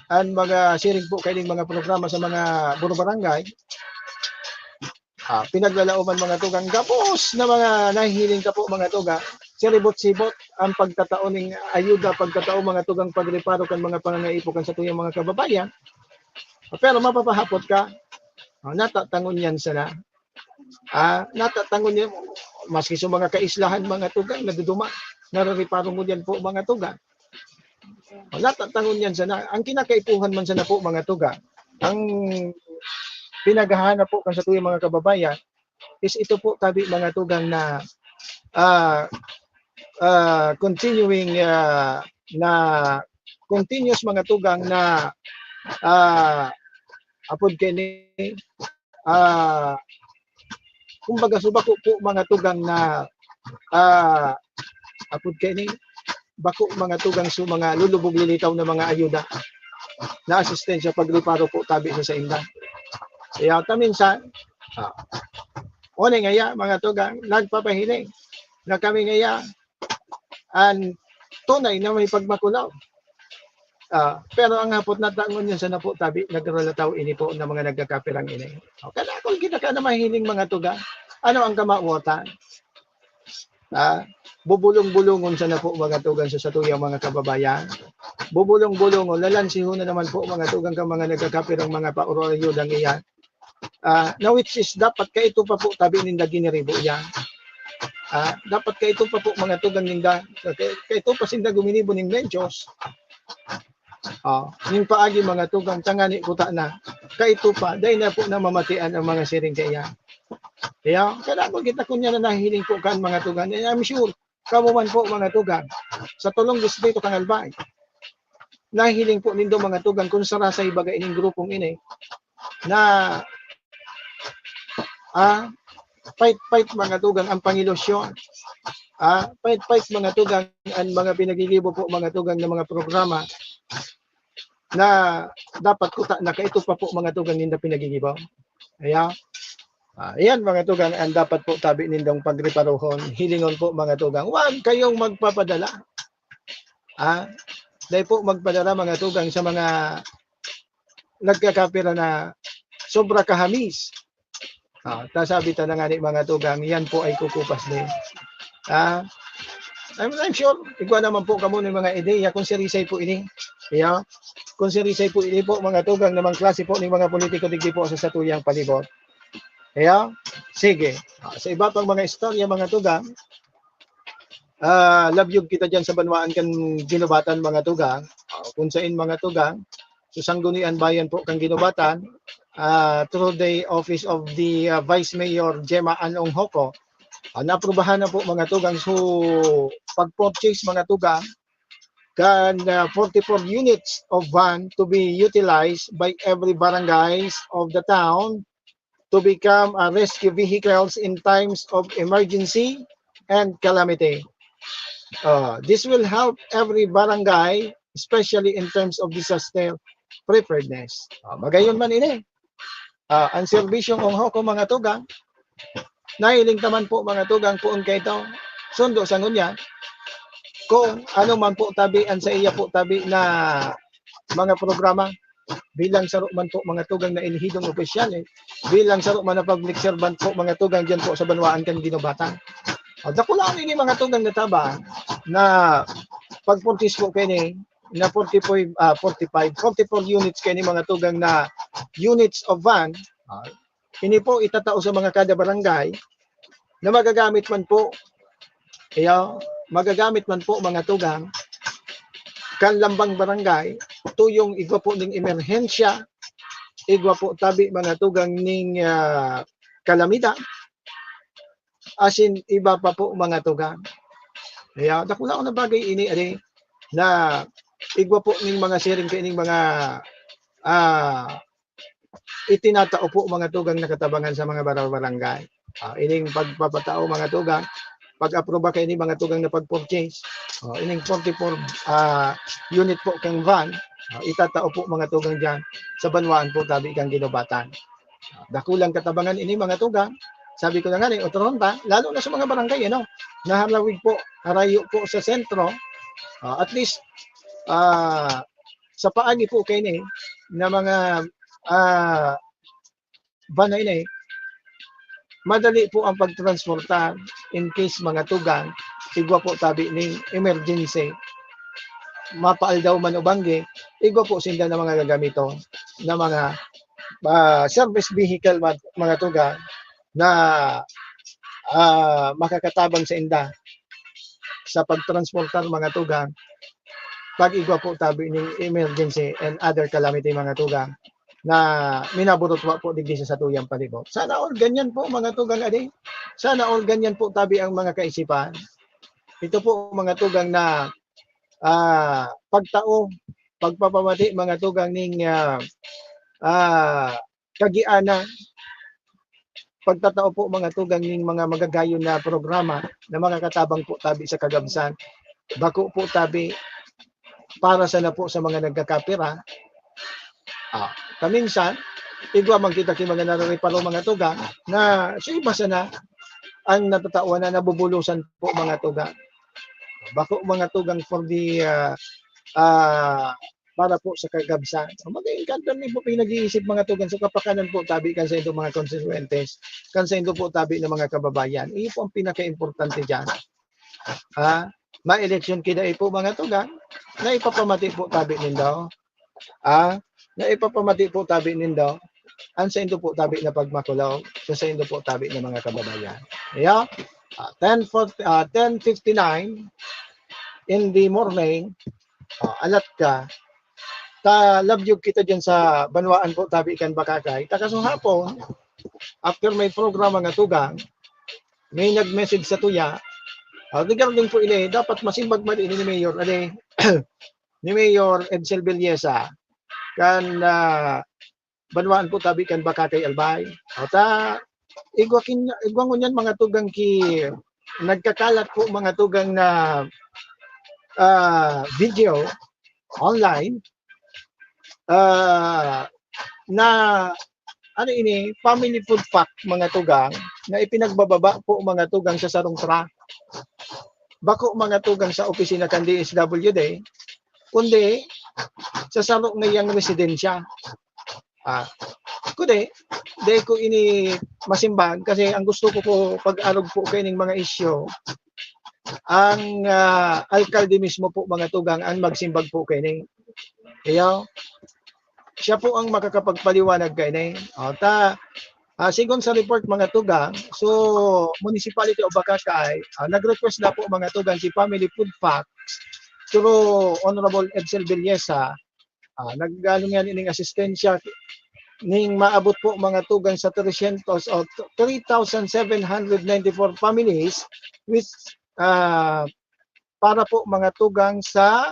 ang mga siring po kaining mga programa sa mga burbarangay, ah, pinaglalauman, mga tugang, gabos na mga nahihiling ka po, mga tugang. Siribot-sibot ang pagtatao ning ayuda, pagtatao, mga tugang, pagreparo kan mga pangangaipo kan satuyang mga kababayan. Pero mapapahapot ka, ah, natatangon yan sana. Ah, natatangon yan, maski sa mga kaislahan, mga tugang, naduduma, narareparo mo yan po, mga tugang. Ah, natatangon yan sana. Ang kinakaipuhan man sana po, mga tugang, ang pinaghahanap po kan satuyang mga kababayan is ito po tabi, mga tugang, na, ah, ah, continuing, ah, na continuous, mga tugang, na, ah, apod kini, ah, kumbaga, subako po, mga tugang, na, ah, apod kini, bako, mga tugang, sa mga lulubog-lilitaw na mga ayuda na asistensya pagreparo po tabi sa sainda. Kaya ta minsan, ah, o ni ngaya, mga tugang, nagpapahiling na kami ngaya an tunay na may pagmakulaw. Ah, pero ang hapot na tangon niya sa napo tabi, nagralataw ini po na mga nagkakapirang ini. O, kadakol kita ka na mahiling, mga tugang. Ano ang kamawotan? Ah, bubulong-bulongon sana po, mga tugang, sa satuyang mga kababayan. Bubulong-bulongon, lalansihon na naman po, mga tugang, ka mga nagkakapirang mga paurayodang iyan. Ah, na which is dapat kaito pa po tabi ninda giniribo iyan. Ah, dapat kaito pa po, mga tugang, ninda, kay-, kaito pa sinda guminibo nin medyos. Ah, ning paagi, mga tugang, tangani kuta na. Kaito pa, dai na po namamatian ang mga siring kaya. Kaya, kailangan kita kunya na nahiling po kan, mga tugang. And I'm sure, kamo man po, mga tugang, sa tulong distrito kan Albay, nahiling po nindo, mga tugang, kung sarasay baga ining grupong ini na, ah, fight, fight, mga tugang, ang pangilusyon. Ah, fight, fight, mga tugang, ang mga pinagigibo po, mga tugang, ng mga programa na dapat kuta na kaito pa po, mga tugang, ninda pinagigibo. Kaya, ah, iyan, mga tugang, ang dapat po tabi nindong pagreparohon, hilingon po, mga tugang. Huwag kayong magpapadala. Ah, dai po magpadala, mga tugang, sa mga nagkakapira na sobra kahamis. Ah, ta sabi ta na nga ni, mga tugang, yan po ay kukupas din. Ah, I'm, I'm sure, igwa naman po kamo ng mga ideya kung sirisay po ini. Yeah? Kung sirisay po ini po, mga tugang, namang klase po ng mga politiko digdi po sa satuyang palibot. Yeah? Sige. Ah, sa iba pang mga istorya, mga tugang, ah, labyog kita dyan sa banwaan kan Ginubatan, mga tugang. Ah, kung sain, mga tugang, sa Sanggunian Bayan po kan Ginubatan, ah, through the office of the, ah, Vice Mayor Gemma Ann Onghoco, ah, naaprubahan na po, mga tugang. So, pag-purchase, mga tugang, kan, ah, forty-four units of van to be utilized by every barangays of the town to become a rescue vehicles in times of emergency and calamity. Uh, this will help every barangay, especially in terms of disaster preparedness. Uh, magayon man ini. Uh, ang serbisyong ongho ko, mga tugang, nahiling ta man po, mga tugang, poon kaito. Sundo sa ngunyan, kung ano man po tabi, ang sa iya po tabi na mga programa, bilang saro man po, mga tugang, na elehidong opisyal, eh, bilang saro man na public servant po, mga tugang, diyan po sa banwaan kan Guinobatan. Ah, dakula ini, mga tugang, na tabang na pag-purchase po kaini na forty-five, ah, forty-five, forty-four units kaini, mga tugang, na units of van. Ah, ini po itatao sa mga kada barangay na magagamit man po, iyo, magagamit man po, mga tugang, kan lambang barangay, tuyong igwa po ning emerhensya, igwa po tabi, mga tugang, ning, ah, kalamidad, asin iba pa po, mga tugang. Kaya dakula na bagay ini, ari, na igwa po ning mga siring kaining mga, ah, itinatao po, mga tugang, na katabangan sa mga barangay. Ah, ining pagpapatao, mga tugang, pag-aproba kaini, mga tugang, na pag-purchase, ah, ining forty-four, ah, unit po kang van, ah, itatao po, mga tugang, diyan sa banwaan po tabi kan Guinobatan. Ah, dakulang katabangan ini, mga tugang. Sabi ko na nga, eh, otrohon ta, lalo na sa mga barangay, ano, nahalawig po, harayo po sa sentro, ah, at least, ah, sa paagi po kaini na mga, ah, van na ini, madali po ang pagtransportar in case, mga tugang, igwa po tabi ning emergency, mapaaldaw man o banggi, igwa po sinda na mga gagamiton na mga, ah, service vehicle, mga, mga tugang, na, ah, makakatabang sa inda sa pagtransportar, mga tugang, pag igwa po tabi ning emergency and other calamity, mga tugang, na minaburutwa po digdi sa satuyang palibot. Sana all ganyan po, mga tugang, adi. Sana all ganyan po tabi ang mga kaisipan. Ito po, mga tugang, na, ah, pagtao, pagpapamati, mga tugang, ning, ah, ah, kagianan, pagtatao po, mga tugang, ning mga magagayon na programa na makakatabang po tabi sa kagabsan. Bako po tabi para sana po sa mga nagkakapira. Ah, kaminsan, igwa man kita ki mga narareparo, mga tugang, na sa iba sana ang natatawan na nabubulusan po, mga tugang. Bako, mga tugang, for the, ah, ah, para po sa kagabsan. So, mag-iingkanto ni po pinag-iisip, mga tugang, sa kapakanan po tabi kan sa indong mga constituentes, kan sa indo po tabi ng mga kababayan. Iyo po ang pinaka-importante diyan. Ha? Ma-eleksyon kidai po, mga tugang, na ipapamati po tabi nindo. Ah, na ipapamati po tabi nindo ang sa indo po tabi na pagmakulog sa, sa indo po tabi na mga kababayan. Iyo, ah, ten forty, ah, ten fifty-nine in the morning, ah, alat ka, ta labyog kita diyan sa banwaan po tabi kan Bakakay. Ta kaso hapon, after may programa nga tugang, may nag-message sa tuya, ah, regarding po ini, dapat masimbag man ini ni Mayor, ani, ni Mayor Edsel Villesa, kan, ah, banwaan po tabi kan Bakakay, Albay. O ta, igwa kin-, igwa ngunyan, mga tugang, ki, nagkakalat po, mga tugang, na, ah, video online, ah, na, ano ini, family food pack, mga tugang, na ipinagbababa po, mga tugang, sa sarong truck. Bako, mga tugang, sa opisina kan D S W D, kundi sa saro ngayang residensya. Ah, kundi, di ko ini masimbag kasi ang gusto ko po pag-arog po kaining mga isyu, ang, ah, alkalde mismo po, mga tugang, ang magsimbag po kaini. Iyo, siya po ang makakapagpaliwanag kaini. O, ta, ah, sigon sa report, mga tugang, so, Municipality of Bacacay, ah, nag-request na po, mga tugang, si Family Food Pack through Honorable Edsel Villesa, ah, nagano nga ining asistensya ning maabot po, mga tugang, sa three hundred o three thousand seven hundred ninety-four families, which, ah, para po mga tugang sa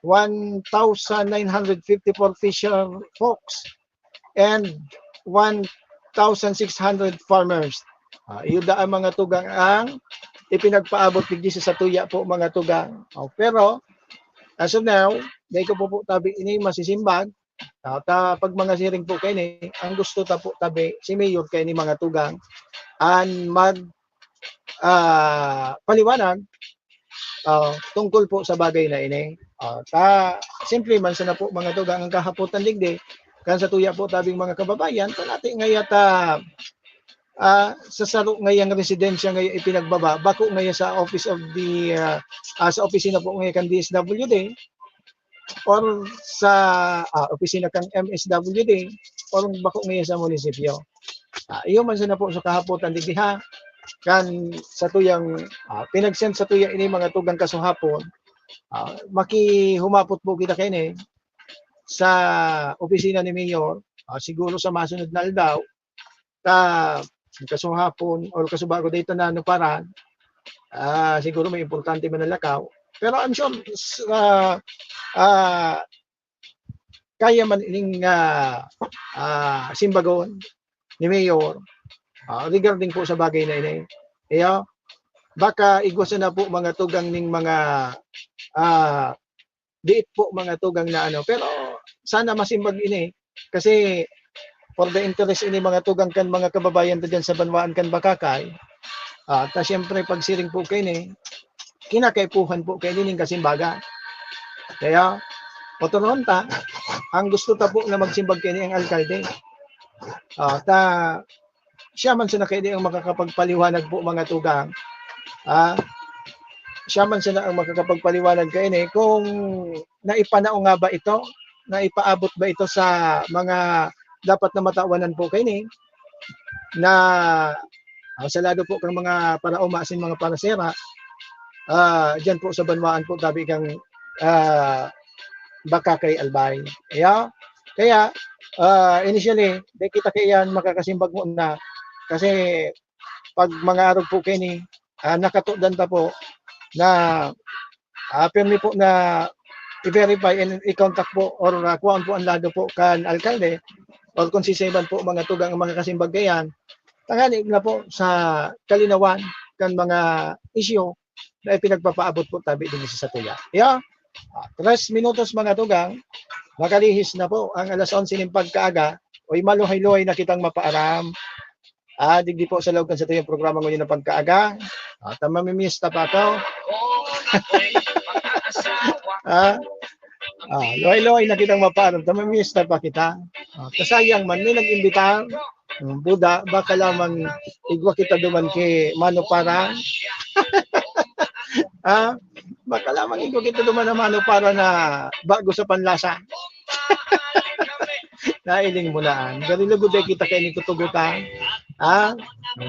one thousand nine hundred fifty-four fisher folks and one thousand six hundred farmers. Ah, iyo daa mga tugang ang ipinagpaabot digdi sa satuya po, mga tugang. Oh, pero, as of now, dai ko po po tabi ini masisimbag. Ah, ta, pag mga siring po kaini, ang gusto ta po tabi, si Mayor kaini, mga tugang, an mag, ah, paliwanag, ah, tungkol po sa bagay na ini. Ah, ta, simple man sana po, mga tugang, ang kahapotan digdi, kan satuya po tabing mga kababayan, ta nati ngaya ta, ah, sa saro ngayang residensya ngaya ipinagbaba, bako ngaya sa office of the, ah, ah, sa opisina po ngaya kan D S W D, or sa, ah, opisina kan M S W D, or bako ngaya sa munisipyo. Ah, iyo man sana po sa kahapotan digdi ha, kan satuyang, ah, pinag-send satuya ini mga tugang kasuhapon, ah, makihumapot po kita kaini sa opisina ni Mayor, ah, siguro sa masunod na aldaw, ta kasuhapon or kasubago dito na nanuparan, ah, siguro may importante man na lakaw. Pero I'm sure, s-, ah, ah, kaya man ining, ah, ah, simbagon ni Mayor, ah, regarding po sa bagay na ini. Iyo, baka igwa sana po mga tugang ning mga, ah, diit po mga tugang na ano. Pero sana masimbag ini kasi for the interest ini mga tugang kan mga kababayan ta diyan sa banwaan kan Bacacay. Ah, ta siyempre pag siring po kaini, kinakaipuhan po kaini ning kasimbagan. Kaya, otoron ta, ang gusto ta po na magsimbag kaini ang alkalde. Ah, ta, siya man sana kaini ang makakapagpaliwanag po, mga tugang. Ah, siya man sana ang makakapagpaliwanag kaini kung naipanao nga ba ito, naipaabot ba ito sa mga dapat na matawanan po kaini na, ah, sa lado po kang mga paraoma asin mga parasera, ah, diyan po sa banwaan po tabi kang, ah, Bacacay, Albay. Kaya, kaya, ah, initially, di kita kaiyan makakasimbag muna kasi pag mga arog po kaini, ah, nakatodan ta po na, ah, pirmi po na i-verify and i-contact po or, ah, kuhaan po ang lado po kan alkalde or kung sisay man po mga tugang ang makakasimbag kaiyan, tanganing na po sa kalinawan kan mga isyu na ipinagpapaabot po tabi din sa satuya. Yeah? Ah, tres minutos, mga tugang, makalihis na po ang alas onse nin pagkaaga. Oy, maluhay-luhay na kitang mapaaram. Ah, digdi po sa laog kan satuyang programa ngunyan na pagkaaga. Ah, ta mamimiesta pa ako. Ah, ah, luhay-luhay na kitang mapaaram. Ta mamimiesta pa kita. Ah, kasayang man, may nag-imbitar. Hmm, buda, baka lamang igwa kita duman ki Mano Para. Ah, baka lamang igwa kita duman na Mano Para na bago sa panlasa. Nailing mo na, ah. Dali lugod ay kita kaini tutugutan. Ah,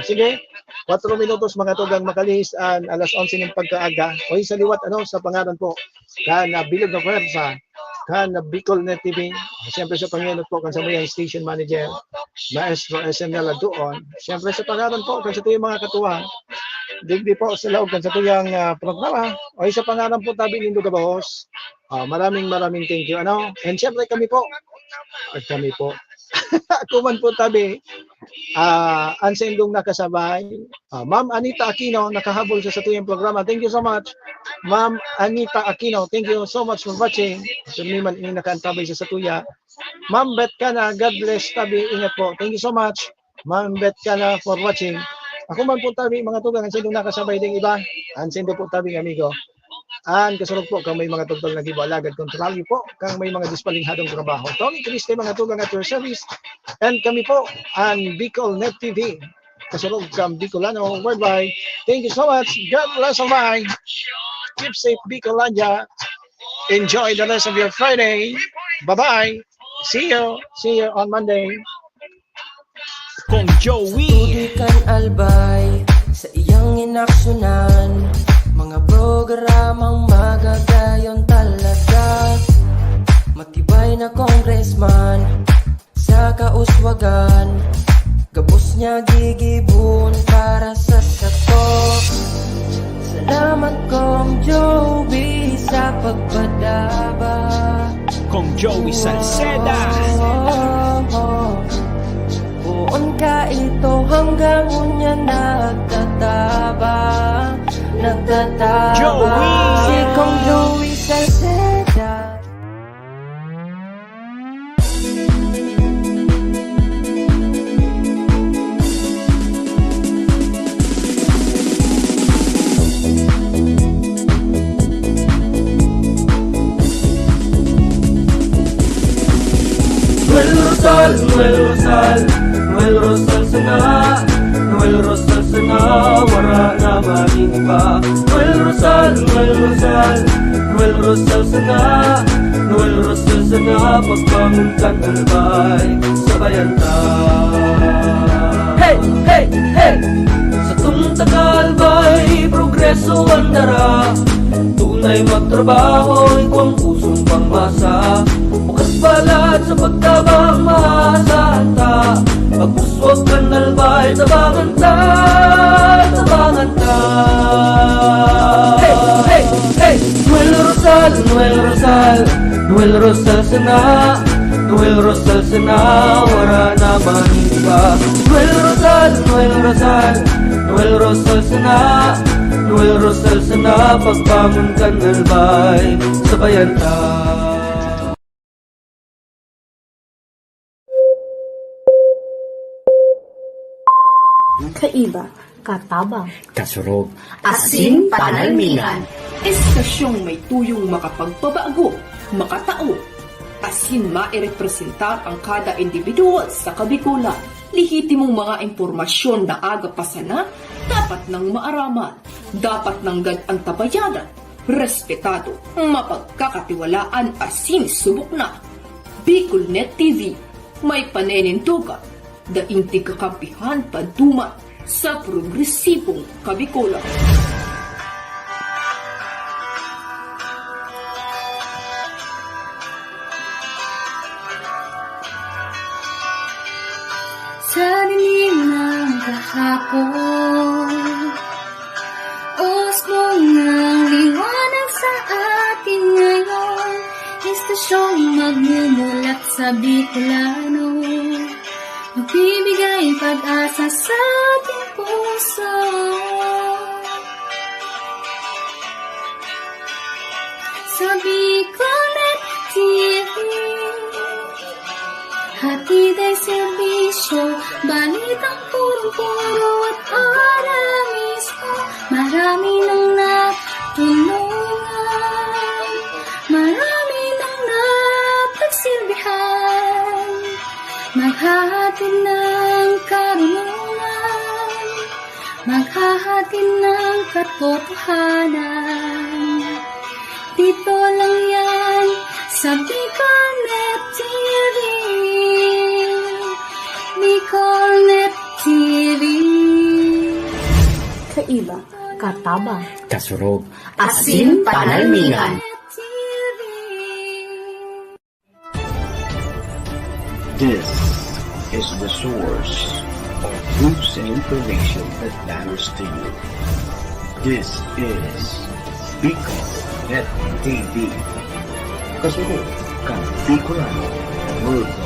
sige. Kwatro minutos, mga tugang, makalihis an alas onse nin pagkaaga. Oy, sa liwat, ano, sa pangaran po kan, ah, bilog na pwersa, kan, ah, Bicol Net T V. Siyempre sa pangenot po kan samuyang station manager, Maestro S M L Aduon. Siyempre sa pangaran po kan satuyang mga katuwang, digdi po sa laog kan satuyang, ah, programa. Oy, sa pangaran po tabi nindo gabos. Ah, maraming, maraming thank you, ano. And siyempre kami po. At kami po. Ako man po tabi, ah, an saindong nakasabay, ah, Ma'am Anita Aquino, nakahabol sa satuyang programa. Thank you so much, Ma'am Anita Aquino. Thank you so much for watching. Pirmi man ini nakaantabay sa satuya. Ma'am Beth Cana, God bless, tabi, ingat po. Thank you so much, Ma'am Beth Cana, for watching. Ako man po tabi, mga tugang, an saindong nakasabay ding iba, an saindo po tabing amigo. An kasurog po kang may mga tugtol na gibo, alagad kontraryo po kang may mga dispalinghadong trabaho. Tony Chris kay mga tugang at your service. And kami po, an Bicol Net T V. Kasurog kang Bicolano worldwide. Thank you so much. God bless all. Bye. Keep safe, Bicolandia. Enjoy the rest of your Friday. Bye-bye. See you. See you on Monday. Kong Joey. Tubig kan Albay sa iyang inaksyonan. Mga programang magagayon talaga. Matibay na congressman sa kauswagan. Gabos niya gigibon para sa sato. Sa Salamat, Kong Joey, sa pagpadaba. Kong Joey Salceda. Oh, oh, oh. Poon ka ito hanggang unya nagtatabang, nagtatabang. Joey! Si Kong Joey Salceda. Noel Rosal, Noel Rosal, Noel Rosal sana, Noel Rosal sana, wara na maning iba. Noel Rosal, Noel Rosal, Noel Rosal sana, Noel Rosal sana, pagbangon kan Albay, sabayan ta. Hey, hey, hey! Satong taga Albay, progreso an dara. Tunay magtrabaho, igwang pusong pangmasa. Bukas palad sa pagtabang, maasahan ta. Pagpuswag kan Albay, tabangan ta, tabangan ta. Hey, hey, hey! Noel Rosal, Noel Rosal, Noel Rosal sana, Noel Rosal sana, wara na maning iba. Noel Rosal, Noel Rosal, Noel Rosal sana, Noel Rosal sana, pagbangon kan Albay, sabayan ta. Kaiba, katabang, kasurog, asin panalmingan. Estasyong may tuyong makapagpabago, makatao, asin mairepresentar ang kada individual sa Kabikolan. Lehitimong mga impormasyon na aga pa sana, dapat nang maaraman, dapat nang gad-antabayanan, respetado, mapagkakatiwalaan asin subok na. Bicolnet T V, may panenindogan, daing tigkakampihan paduman sa progresibong Kabikolan. Sa dinig ng kahapon, usbong ng liwanag sa atin ngayon, estasyong magmumulat sa Bicolano, magbibigay pag-asa sa ating puso. Sa Bicolnet T V, hatid ay serbisyo, balitang punong-puno at ora mismo. Marami nang natulungan, marami nang napagsilbihan. Maghahatid ng karunungan, maghahatid ng katotohanan. Dito lang yan sa Bicolnet T V. Bicolnet T V. Kaiba, katabang, kasurog, asin panalmingan. T V. This is the source of news and information that matters to you. This is Bicolnet T V. Kasurog kan Bicolano worldwide.